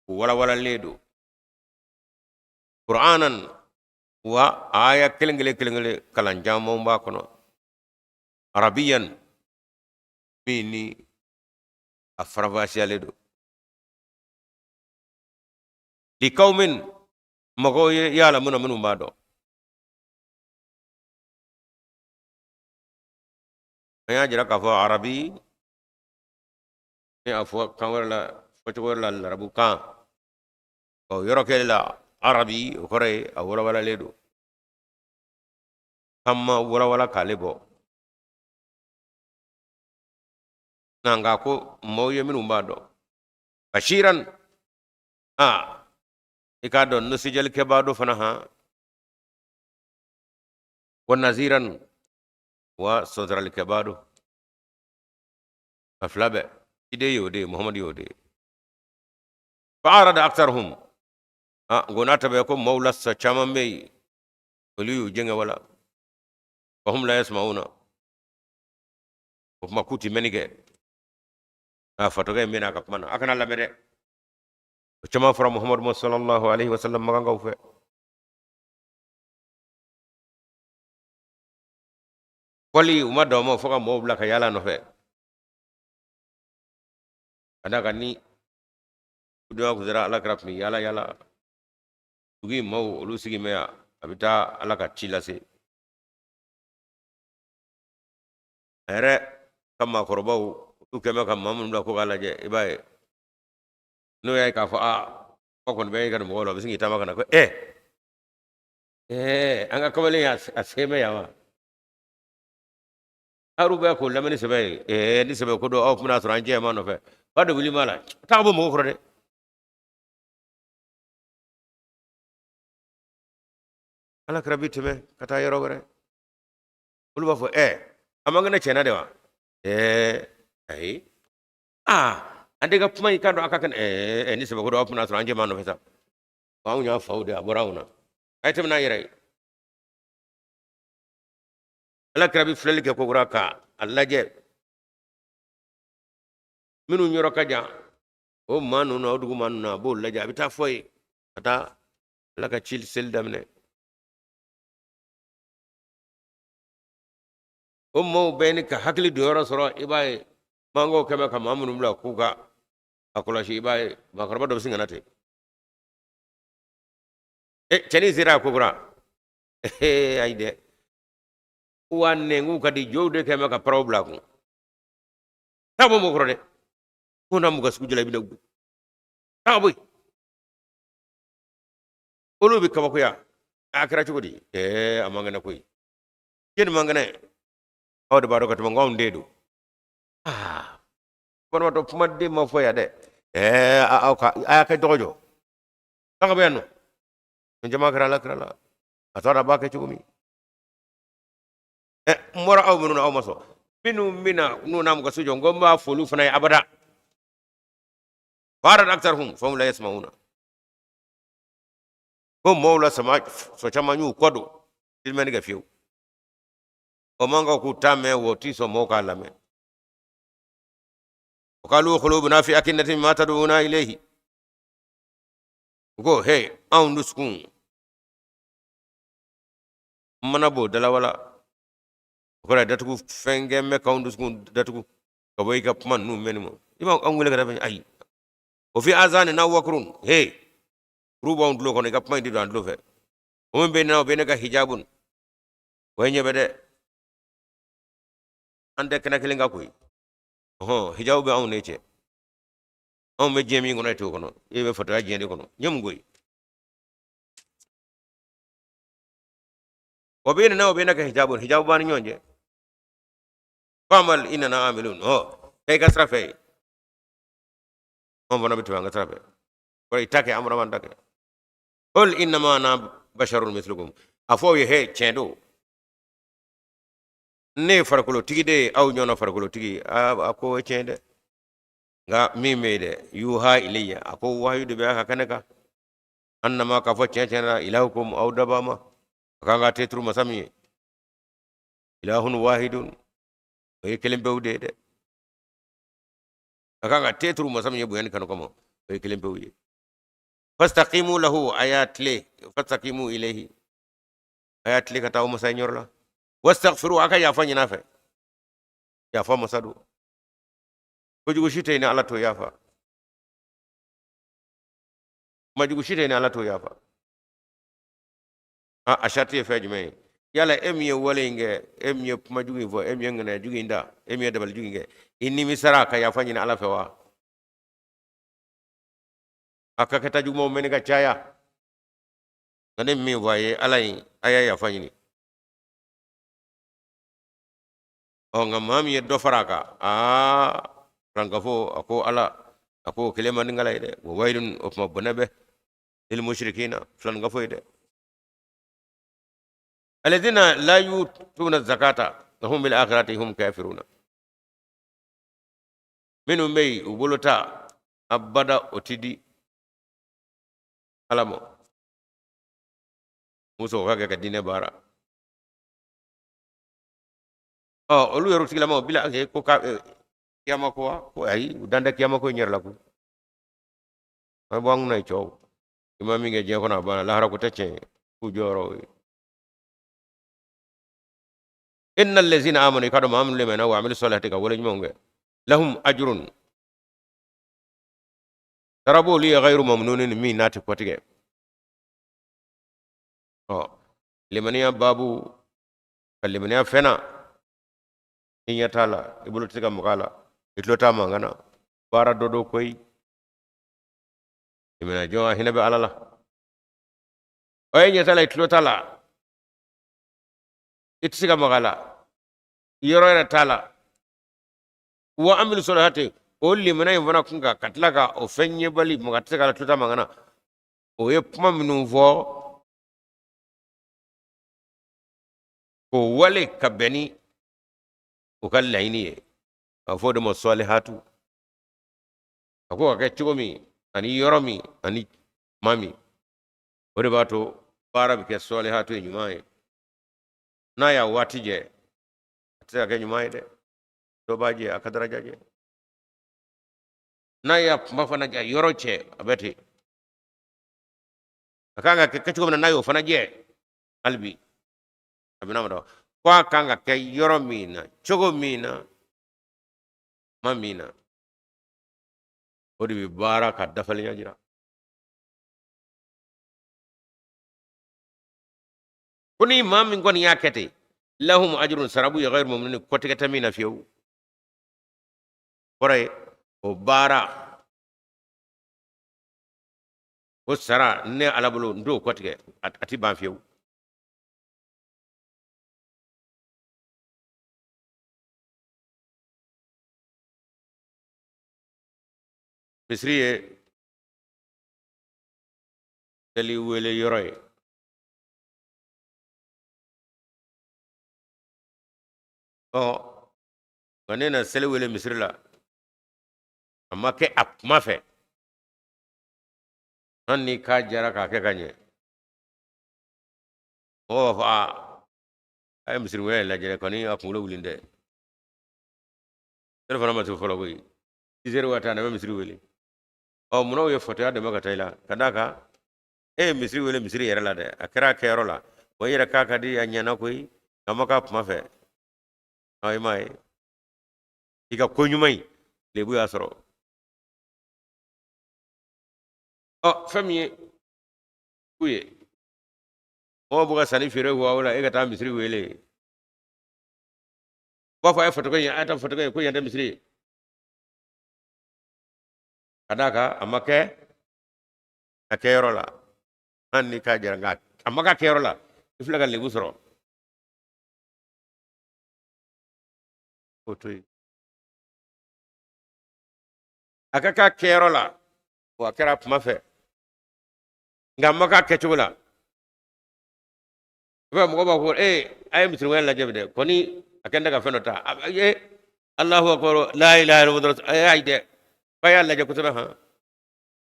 u walawalalen don, qur'anan, wa aya kelen kelen kelen kelen kalan caman b'a kɔnɔ, arabiyan min ni a faranfasiyalen don, likawmin mɔgɔw ye ya'lamuna minnu b'a dɔn. An y'a jira k'a fɔ arabi ni a fɔ kan wɛrɛ la, fɔcogo wɛrɛ la, larabu kan, o yɔrɔ kelen la arabi o kɔrɔ ye a walawalalen don, kan ma walawala k'ale bɔ, nka ko maaw ye minnu b'a dɔn. Bashiran, i k'a dɔn nosijalikɛbaa don fana, han, wa naziran, wa sɔntaralikɛbaa don, a fila bɛɛ ciden y'o de ye, Muhamadu y'o de ye. Fa'arada aktaruhum, nko n'a ta bɛɛ ko maaw la sa caman bɛ yen, olu y'u jɛngɛ wala fahum la yasma'una, o kuma k'u ti mɛnni kɛ. A fatɔkɛ in bɛna a ka kuma na, a kana lamɛn dɛ. O caman fɔra Muhamadu ma sallallahu alaihi wasallam makankaw fɛ. Fɔli u ma dan o ma, fo ka mɔgɔw bila ka yaala nɔfɛ, ka d'a kan ni dɔ kun sera ala kira tun bɛ yaala yaala dugu in maaw olu sigi bɛ yan, a bɛ taa ala ka ci lase. A yɛrɛ ka maakɔrɔbaw olu kɛn bɛ ka maa minnu bila ko k'a lajɛ, i b'a ye n'o y'a ye k'a fɔ aa ko kɔni bɛ e ka nin mɔgɔw la, a bɛ sin k'i taama ka na ko ɛ ɛɛ an ka kamalen a sen bɛ yan wa, aru bɛ k'o lamɛn ni sɛbɛ ye, ɛɛ ni sɛbɛ ko don, aw tun bɛna sɔrɔ an jɛ ma nɔfɛ ba de wuli b'a la taa bɔ mɔgɔ kɔrɔ dɛ. Ala kira bi tɛmɛ ka taa yɔrɔ wɛrɛ, olu b'a fɔ ɛ a man kɛnɛ tiɲɛna de wa, ɛɛ ayi aa an tɛ ka kuma in kan dɔn a ka kɛnɛ, ɛɛ ni sɛbɛ ko don, aw tun bɛna sɔrɔ an jɛ ma nɔfɛ sa, anw y'a faw de, a bɔra anw na, a ye tɛmɛ n'an yɛrɛ ye. Ala kira bɛ filɛli kɛ kokura ka a lajɛ minnu yɔrɔ ka jan o maa ninnu na, o dugu maa ninnu na, a b'o lajɛ, a bɛ taa fɔ yen ka taa ala ka ci seli daminɛ. O maaw bɛɛ ni ka hakili don yɔrɔ sɔrɔ, i b'a ye mankaw kɛmɛ ka maa minnu bila k'u ka a kɔlɔsi, i b'a ye maakɔrɔba dɔ bɛ sin ka na ten, e cɛnin sera a kokura, ee ayi dɛ, wa nɛnkun ka di jow de kɛmɛ ka paraw bila a kun, taa bɔ mɔgɔ kɔrɔ dɛ, ko n'a m'u ka sugu jala i bɛna wuli, taa bɔ yen. Olu bɛ kabakoya, a kɛra cogo di, ɛɛ a man kɛnɛ koyi, jɛni man kɛnɛ, aw de b'a dɔn ka tɛmɛ anw den don. Aa banabaatɔ kumaden ma fɔ yan dɛ, ɛɛ aw ka a y'a kɛ dɔgɔ jɔ, taa ka bɔ yan nɔ, nin jama kɛra ala kira la, a t'a dɔn a b'a kɛ cogo min. Ɛ n bɔra aw minnu na, aw ma sɔn, minnu bɛna n'u n'a ka so jɔ, n ko n b'a fɔ olu fana ye abada, fa'arada aktaruhum fahum la yasma'una, ko mɔgɔw la sama sɔ caman y'u kɔ don tilimɛni kɛ fiyewu, o man kan k'u ta mɛn, o ti sɔn mɔgɔw k'a lamɛn. O qalu qulubuna fi akinnatin mimma tad'una ilayhi, u ko he anw dusukun mana b'o dalawala, o kɔrɔ ye datugu fɛn kɛ bɛ k'anw dusukun datugu ka bɔ i ka kuma ninnu mɛnni ma, i b'anw wele ka taa fɛn, ayi wa fi azanina wakurun, he kuru b'anw tulo kɔnɔ, i ka kuma in tɛ don an tulo fɛ, o min bɛ na o bɛ ne ka hijabun, o ye ɲɛ bɛ dɛ, an tɛ kɛnɛ kelen kan koyi, ɔhɔn hijabu bɛ anw ne cɛ, anw bɛ diɲɛ min kɔnɔ e t'o kɔnɔ, e bɛ fatɔya diɲɛ de kɔnɔ, ɲɛ mun koyi. Wa bainana wa bainaka hijabun, hijabu b'an ni ɲɔgɔn cɛ. Fa'mal innana amilun. Ɔ, kɛ i ka sira fɛ yen, anw fana bɛ tɛmɛ an ka sira fɛ. Kɔrɔ i ta kɛ, an fana b'an ta kɛ. Qul innama ana basharun mislukum, a fɔ aw ye he, tiɲɛ don, ne ye farikolotigi de ye, aw ɲɔgɔnna farikolotigi. A ko o ye tiɲɛ dɛ, nka min bɛ yen dɛ, yuha ilayya, a ko wahayu de bɛ a ka kɛnɛ kan, annama, k'a fɔ tiɲɛ tiɲɛ na, ilahukum, aw dabaa ma, a kan ka teturu masa min ye, ilahun wahidun, o ye kelen pewu de ye dɛ. A kan ka teturu masa min ye bonya ni kanu kama, o ye kelen pewu ye. Fastaqimu lahu, a y'a tile, fastaqimu ilayhi, a y'a tile ka taa o masa in yɔrɔ la. Wastaghfiru, a ka yafa ɲin'a fɛ, yafa masa don, kojugu si tɛ yen ni Ala t'o yafa, majugu si tɛ yen ni Ala t'o yafa. A sarati ye fɛn jumɛn ye? Yala e min ye wale in kɛ, e min ye kuma jugu in fɔ, e min ye ŋaniya jugu in da, e min ye dabali jugu in kɛ, i nimisara ka yafa ɲini Ala fɛ wa? A ka kɛta jugumanw mɛnni ka caya, nka ne min fɔ a ye, Ala in, a y'a yafa ɲini. Ɔ, nka maa min ye dɔ fara a kan, aa, farankafo, a ko Ala, a ko o kelen man di kala ye dɛ. Wa wayilun, o tuma bɔnɛ bɛ lil mushrikina, filankafo ye dɛ. Alladhina la yutuna zakata wa hum bil akhirati hum kafiruna, minnu bɛ yen u bolo ta abada o ti di Ala ma, muso ka kɛ ka diinɛ baara. Ɔ, olu yɛrɛ tigilamaw bila ko ka kiyama ko wa, ko ayi, u dan tɛ kiyama ko in yɛrɛ la ko an bɔ an kunna ye cɛw, i ma min kɛ diɲɛ kɔnɔ a banna, lahara ko tɛ tiɲɛ ye, k'u jɔyɔrɔ ye. Innal ladzina amanu, i k'a dɔn maa minnu limaniya, wa amilu salihati, ka wale ɲumanw kɛ, lahum ajrun, sara b'olu ye, ghayru mamnunin, min n'a tɛ kɔtigɛ. Ɔ, limaniya baabu, ka limaniya fɛn na, i ɲɛ t'a la, i bolo tɛ se ka maga a la, i tulo t'a mankan na, baara dɔ don koyi. Limaniya jɔn, a hinɛ bɛ Ala la. Ɔ, e ɲɛ t'a la, i tulo t'a la, i tɛ se ka maga a la, yɔrɔ yɛrɛ t'a la. Wa amilu salihati, o limaniya in fana kun kan ka tila ka o fɛn ɲɛbali, maga tɛ se k'a la, tulo t'a mankan na, o ye kuma minnu fɔ k'o wale ka bɛn ni o ka laɲini ye, a fɔ o de ma salihatu. A ko ka kɛ cogo min ani yɔrɔ min ani tuma min, o de b'a to baara bɛ kɛ salihatu ye, ɲuman ye. N'a y'a waati jɛ, a tɛ se ka kɛ ɲuman ye dɛ, dɔ b'a jɛ, a ka daraja jɛ. N'a y'a kuma fana jɛ, yɔrɔ cɛ, a bɛ ten. A kan ka kɛ kɛcogo min na, n'a y'o fana jɛ, hali bi a bɛna dɔn ko a kan ka kɛ yɔrɔ min na, cogo min na, tuma min na, o de bɛ baara ka dafalenya jira. Ko ni maa min kɔni y'a kɛ ten, lahum ajrun, sara b'u ye, ghayru mamnun, kɔtigɛ tɛ min na fiyewu. Kɔrɔ ye o baara o sara ne Ala bolo, n t'o kɔtigɛ, a ti ban fiyewu. Misiri ye seli wele yɔrɔ ye. Ɔ, nka ne na seli wele misiri la, a ma kɛ a kuma fɛ, hali ni k'a jara k'a kɛ ka ɲɛ, mɔgɔw b'a fɔ aa, a ye misiri wele lajɛ kɔni, a kunkolo wulilen tɛ. Seli fana ma se fɔlɔ koyi, 6 heures waati a na bɛ misiri wele. Ɔ, munna o ye fatɔya dɛmɛ ka taa i la? Ka d'a kan e ye misiri wele misiri yɛrɛ la dɛ, a kɛra a kɛyɔrɔ la wa, i yɛrɛ k'a ka di, a ɲɛna koyi, a ma k'a kuma fɛ. Ɔ, i m'a ye i ka ko ɲuman in lebu y'a sɔrɔ. Ɔ, fɛn min ye k'u ye mɔgɔw bɛ ka sanni feere wa la, e ka taa misiri wele, u b'a fɔ a ye fatɔkɛ ye, a ye taa fatɔkɛ ye, ko yan tɛ misiri ye. Ka d'a kan a ma kɛ a kɛyɔrɔ la, hali ni k'a jara, nka a ma k'a kɛyɔrɔ la, i filɛ ka lebu sɔrɔ. O to yen. A ka k'a kɛyɔrɔ la, wa a kɛra a kuma fɛ, nka a ma k'a kɛcogo la. I b'a ye mɔgɔ b'a fɔ ee a ye misiriwɛrɛ lajɛ bi dɛ, kɔni a kɛlen tɛ ka fɛn dɔ ta. Ee Alahu akibaru, la ilaha illallah, a y'a ye dɛ, f'a y'a lajɛ kosɛbɛ han,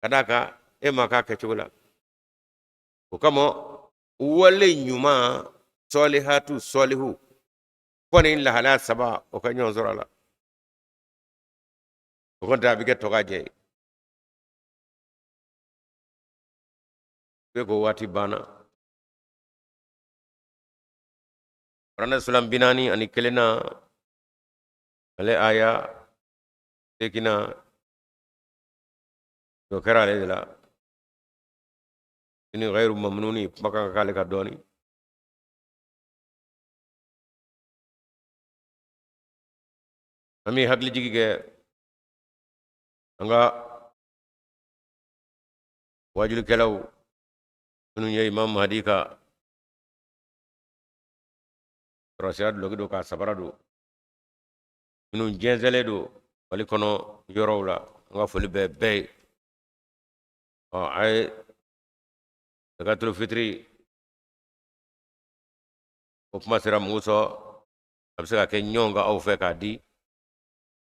ka d'a kan e ma k'a kɛcogo la. O kama wale ɲuman sɔlihatu sɔlihu fo nin lahalaya saba o ka ɲɔgɔn sɔrɔ a la, o kɔni tɛ a bɛ kɛ tɔ ka jɛ ye. Bɛɛ ko waati banna. Kuranɛ suran 41 na, ale aya 8 na, o kɛra ale de la. Ni ghayru mamnuni kuma kan ka k'ale kan dɔɔni. An bɛ hakilijigi kɛ an ka wajulikɛlaw minnu ye Imam Mahdi ka sɔrɔsiya dulɔki don k'a sabara don, minnu jɛnsɛnlen don Mali kɔnɔ yɔrɔw la, an ka foli bɛ bɛɛ ye. Ɔ a ye zakatul fitiri o kuma sera mugu sɔn, a bɛ se ka kɛ ɲɔgɔn kan aw fɛ k'a di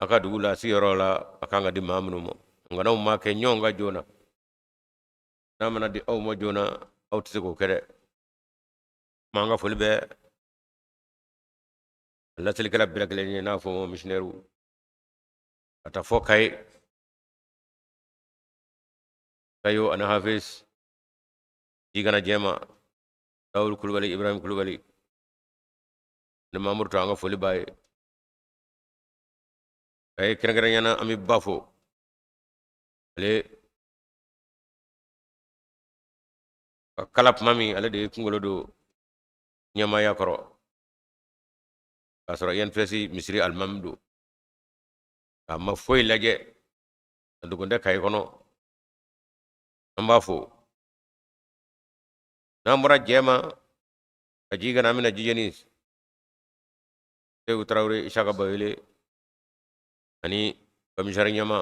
a ka dugu la, sigiyɔrɔ la, a kan ka di maa minnu ma. Nka n'aw ma kɛ ɲɔgɔn kan joona, n'a mana di aw ma joona, aw tɛ se k'o kɛ dɛ. Ma an ka foli bɛ laselikɛla bɛɛ lajɛlen ye, n'a fɔ ma misiyɔnɛriw, ka taa fɔ Kayi, Kayo ani Hafiz Jigana Jɛma, Dawudu Kulubali, Ibrahim Kulubali ni Mamuru to, an ka foli b'a ye. Kayi kɛrɛnkɛrɛnya na, an bɛ ba fo ale ka kala tuma min, ale de ye kunkolo don ɲɛmaaya kɔrɔ, k'a sɔrɔ INPS misiri alimami don, a ma foyi lajɛ, a dogon tɛ Kayi kɔnɔ, an b'a fo. N'an bɔra Jɛma ka jigin ka na, an bɛna Jijeni, Seku Tarawele, Isaka Bawele ani komisari ɲɛma,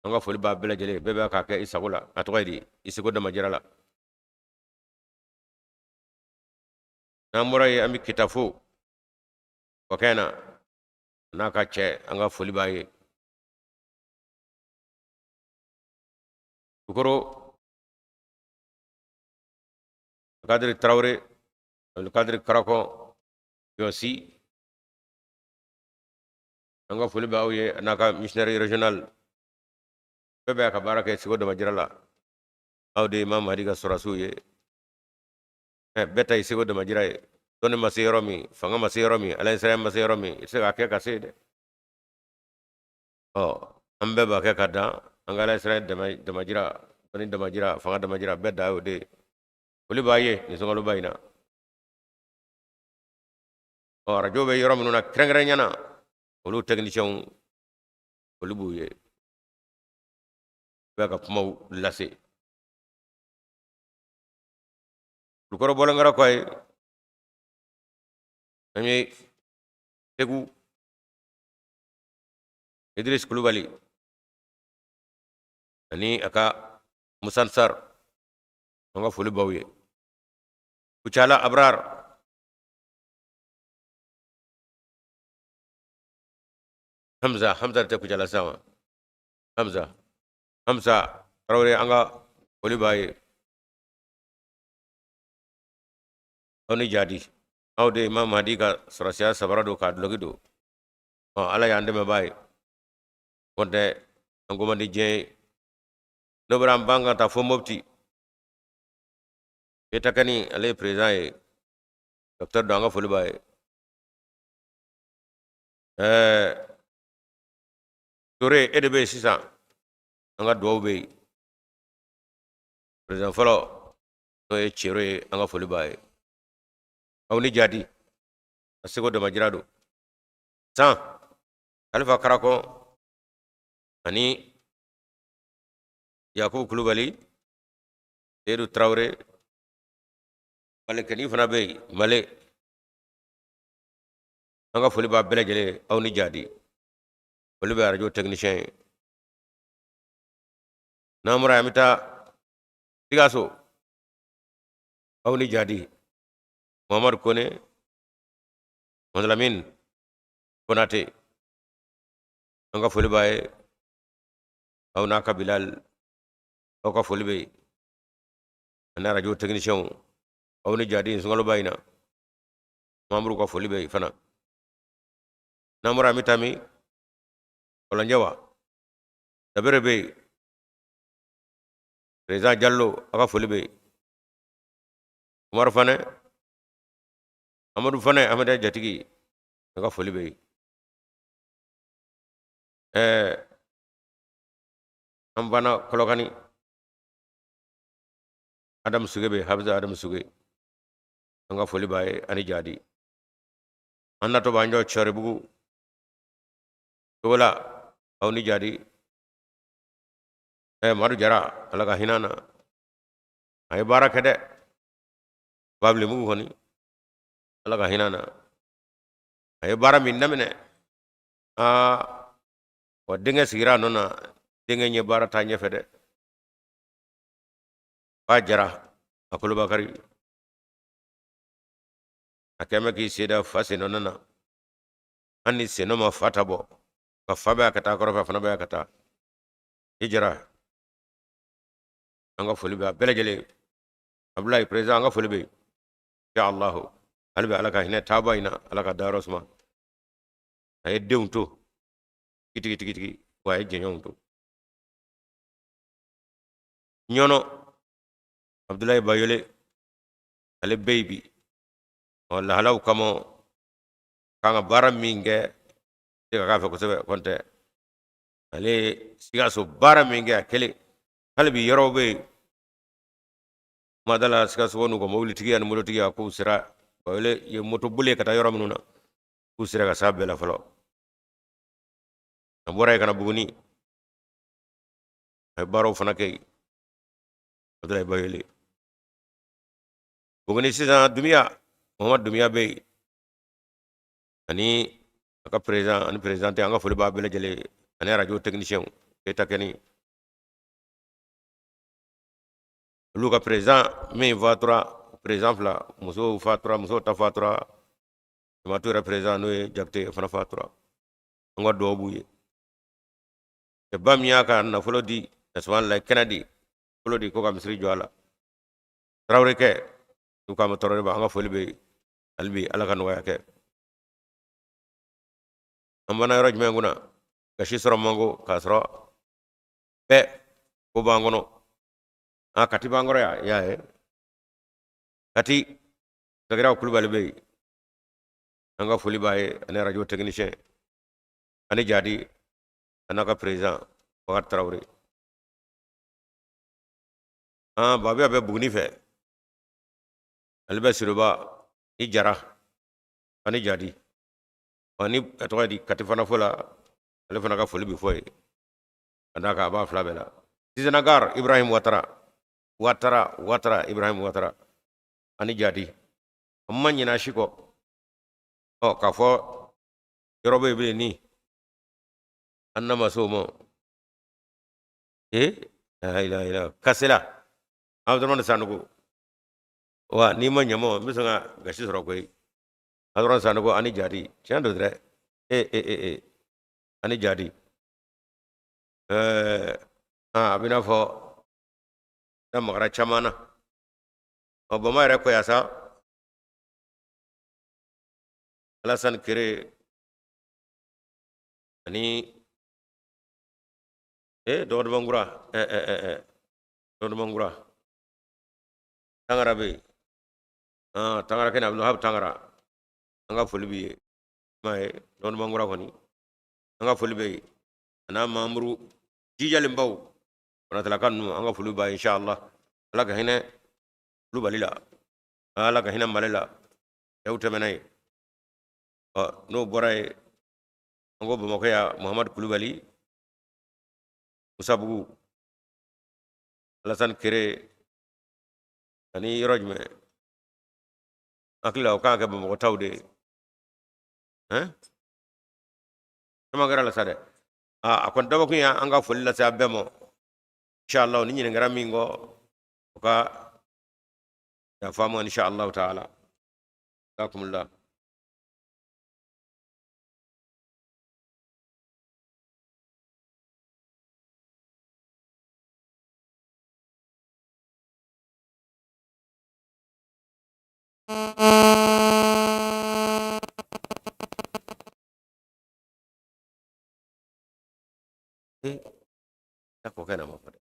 an ka foli b'a bɛɛ lajɛlen. Bɛɛ b'a k'a kɛ i sago la, a tɔgɔ ye di, i seko damajira la. N'an bɔra yen, an bɛ Kita fo Kɔkɛna n'a ka cɛ, an ka foli b'a ye. Kulukoro Kadiri Tarawele, Kadiri Karakɔ Jɔsi, an ka foli bɛ aw ye n'a ka missionnaire régional bɛɛ bɛ ka baara kɛ seko damajira la. Aw de ye Imam Mahdi ka sɔrɔdasiw ye. Bɛɛ ta ye seko damajira ye. Dɔnni ma se yɔrɔ min, fanga ma se yɔrɔ min, ala ɲɛsiran ma se yɔrɔ min, i tɛ se k'a kɛ ka se dɛ. Ɔ an bɛɛ b'a kɛ ka dan an ka ala ɲɛsiran damajira, dɔnni damajira, fanga damajira, bɛɛ da y'o de ye. Foli b'a ye nin sunkaloba in na. Ɔ arajo bɛ yɔrɔ minnu na kɛrɛnkɛrɛnya na, olu tɛkinisiyɛnw, foli b'u ye, bɛɛ ka kumaw lase. Kulukɔrɔ bɔlenkara kɔ ye, an ye Segu Idris Kulubali ani a ka Musa Sar, an ka foli b'aw ye. Kucala Abrar Hamza, Hamza tɛ Kucala sisan wa? Hamza, Hamza Tarawele, an ka foli b'a ye. Aw ni jadi, aw de Imam Mahdi ka sɔrɔsiya sabara don k'a dulɔki don. Ɔ Ala y'an dɛmɛbaa ye, kɔntɛ an ko man di diɲɛ ye. N'o bɔra, an b'an ka taa fo Mopti. Keyita Kani, ale ye président ye, docteur don, an ka foli b'a ye. Ɛɛ Toure, e de bɛ yen sisan, an ka duwawu bɛ yen. Président fɔlɔ n'o ye Cero ye, an ka foli b'a ye. Aw ni jadi, a seko damajira don. San Kalifa Karakɔ ani Yakubu Kulubali, Seyidu Tarawele, Malekɛnin fana bɛ yen, Male. An ka foli b'a bɛɛ lajɛlen, aw ni jadi. Foli bɛ arajo technicien ye. N'an bɔra yen, an bɛ taa Sikaso, aw ni jadi. Mamadu Kone, Madalamine Konate, an ka foli b'a ye, aw n'a ka Bilal, aw ka foli bɛ yen, ani arajo technicien, aw ni jadi sunkaloba in na. Mamuru ka foli bɛ yen fana. N'an bɔra, an bɛ taa min? Kɔlɔnjɛ wa Dabere bɛ yen, président Jalo, aw ka foli bɛ yen. Umaru Fanɛ, Amadu Fanɛ, Amadu Jatigi, aw ka foli bɛ yen. An banna Kɔlɔkani, Adamu Suge bɛ yen, Hafiza Adamu Suge, an ka foli b'a ye ani jadi. An natɔ b'an jɔ Cɔribugu Togola, aw ni jadi. Madu Jara, Ala ka hinɛ na, a ye baara kɛ dɛ, Babilenbugu kɔni, Ala ka hinɛ na, a ye baara min daminɛ, aa wa denkɛ sigira a nɔ na, denkɛ ɲɛ baara taa ɲɛfɛ dɛ. Ba Jara a kolobakari, a kɛn bɛ k'i sen da fa sennɔ na, hali ni sennɔ ma fa ta bɔ, ka fa bɛ a ka taa kɔrɔfɛ, a fana bɛ a ka taa. I Jara, an ka foli bɛ a bɛɛ lajɛlen. Abulayi président, an ka foli bɛ yen. Ya Allahu, hali bɛ Ala ka hinɛ taaba in na, Ala ka dayɔrɔ suma. A ye denw to tigi tigi tigi, wa a ye jɛɲɔgɔnw to. Ɲɔnɔ, Abudulayi Bayole, ale bɛ yen bi. Ɔ lahalaw kama, kan ka baara min kɛ, se ka k'a fɛ kosɛbɛ. Kɔntɛ ale ye Sikaso baara min kɛ, a kelen hali bi yɔrɔw bɛ yen kuma da la. Sikaso n'u ka mobilitigiya ni mototigiya, k'u sera Bayole ye moto boli ka taa yɔrɔ minnu na, k'u sera ka s'a bɛɛ la fɔlɔ. A bɔra yen ka na Buguni, a ye baaraw fana kɛ yen. Abudulayi Bayole, Buguni sisan, Dumiya, Muhamadu Dumiya bɛ yen, ani a ka président ani présidente, an ka foli b'a bɛɛ lajɛlen, ani arajo technicien Keyita Kɛni. Olu ka président min fatura, président fila, musow fatura, musow ta fatura, jamatu yɛrɛ président n'o ye Jakite fana fatura. An ka dugawu b'u ye. Ba min y'a ka nafolo di, subhanallah, kɛnɛ di, nafolo di ko ka misiri jɔ a la, Tarawele kɛ n'u k'a ma Tarawele ba, an ka foli bɛ yen hali bi, Ala ka nɔgɔya kɛ. An banna yɔrɔ jumɛn kunna? Gasi sɔrɔ manko k'a sɔrɔ bɛɛ ko b'an kɔnɔ. A Kati b'an kɔrɔ yan, i y'a ye, Kati Sagiraw Kulubali bɛ yen, an ka foli b'a ye, ani arajo technicien ani jadi, a n'a ka président Bakari Tarawele. An Babiya bɛ Buguni fɛ, ale bɛ Siroba i Jara ani jadi ani a tɔgɔ di Kati fana fo la, ale fana ka foli bɛ fɔ ye ka d'a kan a b'a fila bɛɛ la. Sisenagar Ibrahim Watara, Watara, Watara Ibrahim Watara ani jadi. An ma ɲinɛ a si kɔ. Ɔ k'a fɔ yɔrɔ bɛ yen ni an na ma se o ma. Ee, la ilaha illa kasela Abdurahmani Sanogo, wa n'i ma ɲamɔ n bɛ sɔn ka gasi sɔrɔ koyi. Abdurahmani Sanogo ani jadi, tiɲɛ don dɛ. E e e e ani jadi, ɛɛ a bɛ n'a fɔ da magara caman na. Ɔ bama yɛrɛ kɔya sa, Alassane Kere ani dɔgɔdɔbɔnkura, dɔgɔdɔbɔnkura Tangara bɛ yen. Tangara kɛnɛ, Abdulhab Tangara, an ka foli b'i ye. M'a ye, dɔgɔdɔbɔnkura kɔni, an ka foli bɛ yen, a n'a mamuru jijalenbaw Konatalaka ninnu, an ka foli b'a ye. Inshallah, Ala ka hinɛ Kulubali la, Ala ka hinɛ Mali la, cɛw tɛmɛna yen. Ɔ n'o bɔra yen, an ko Bamakɔ yan, Muhamadu Kulubali, Musabugu, Alassane Kere ani yɔrɔ jumɛn? Hakili la o kan ka kɛ Bamakɔ taw de ye. Hein? Caman kɛra la sa dɛ. A kɔni dabɔkun ye an ka foli lase a bɛɛ ma. Inshallah ni ɲininkara min kɔ, o ka yafa ma inshallah taala. Jazakumullah. Eh, kɔkɛ na ma fɔ dɛ.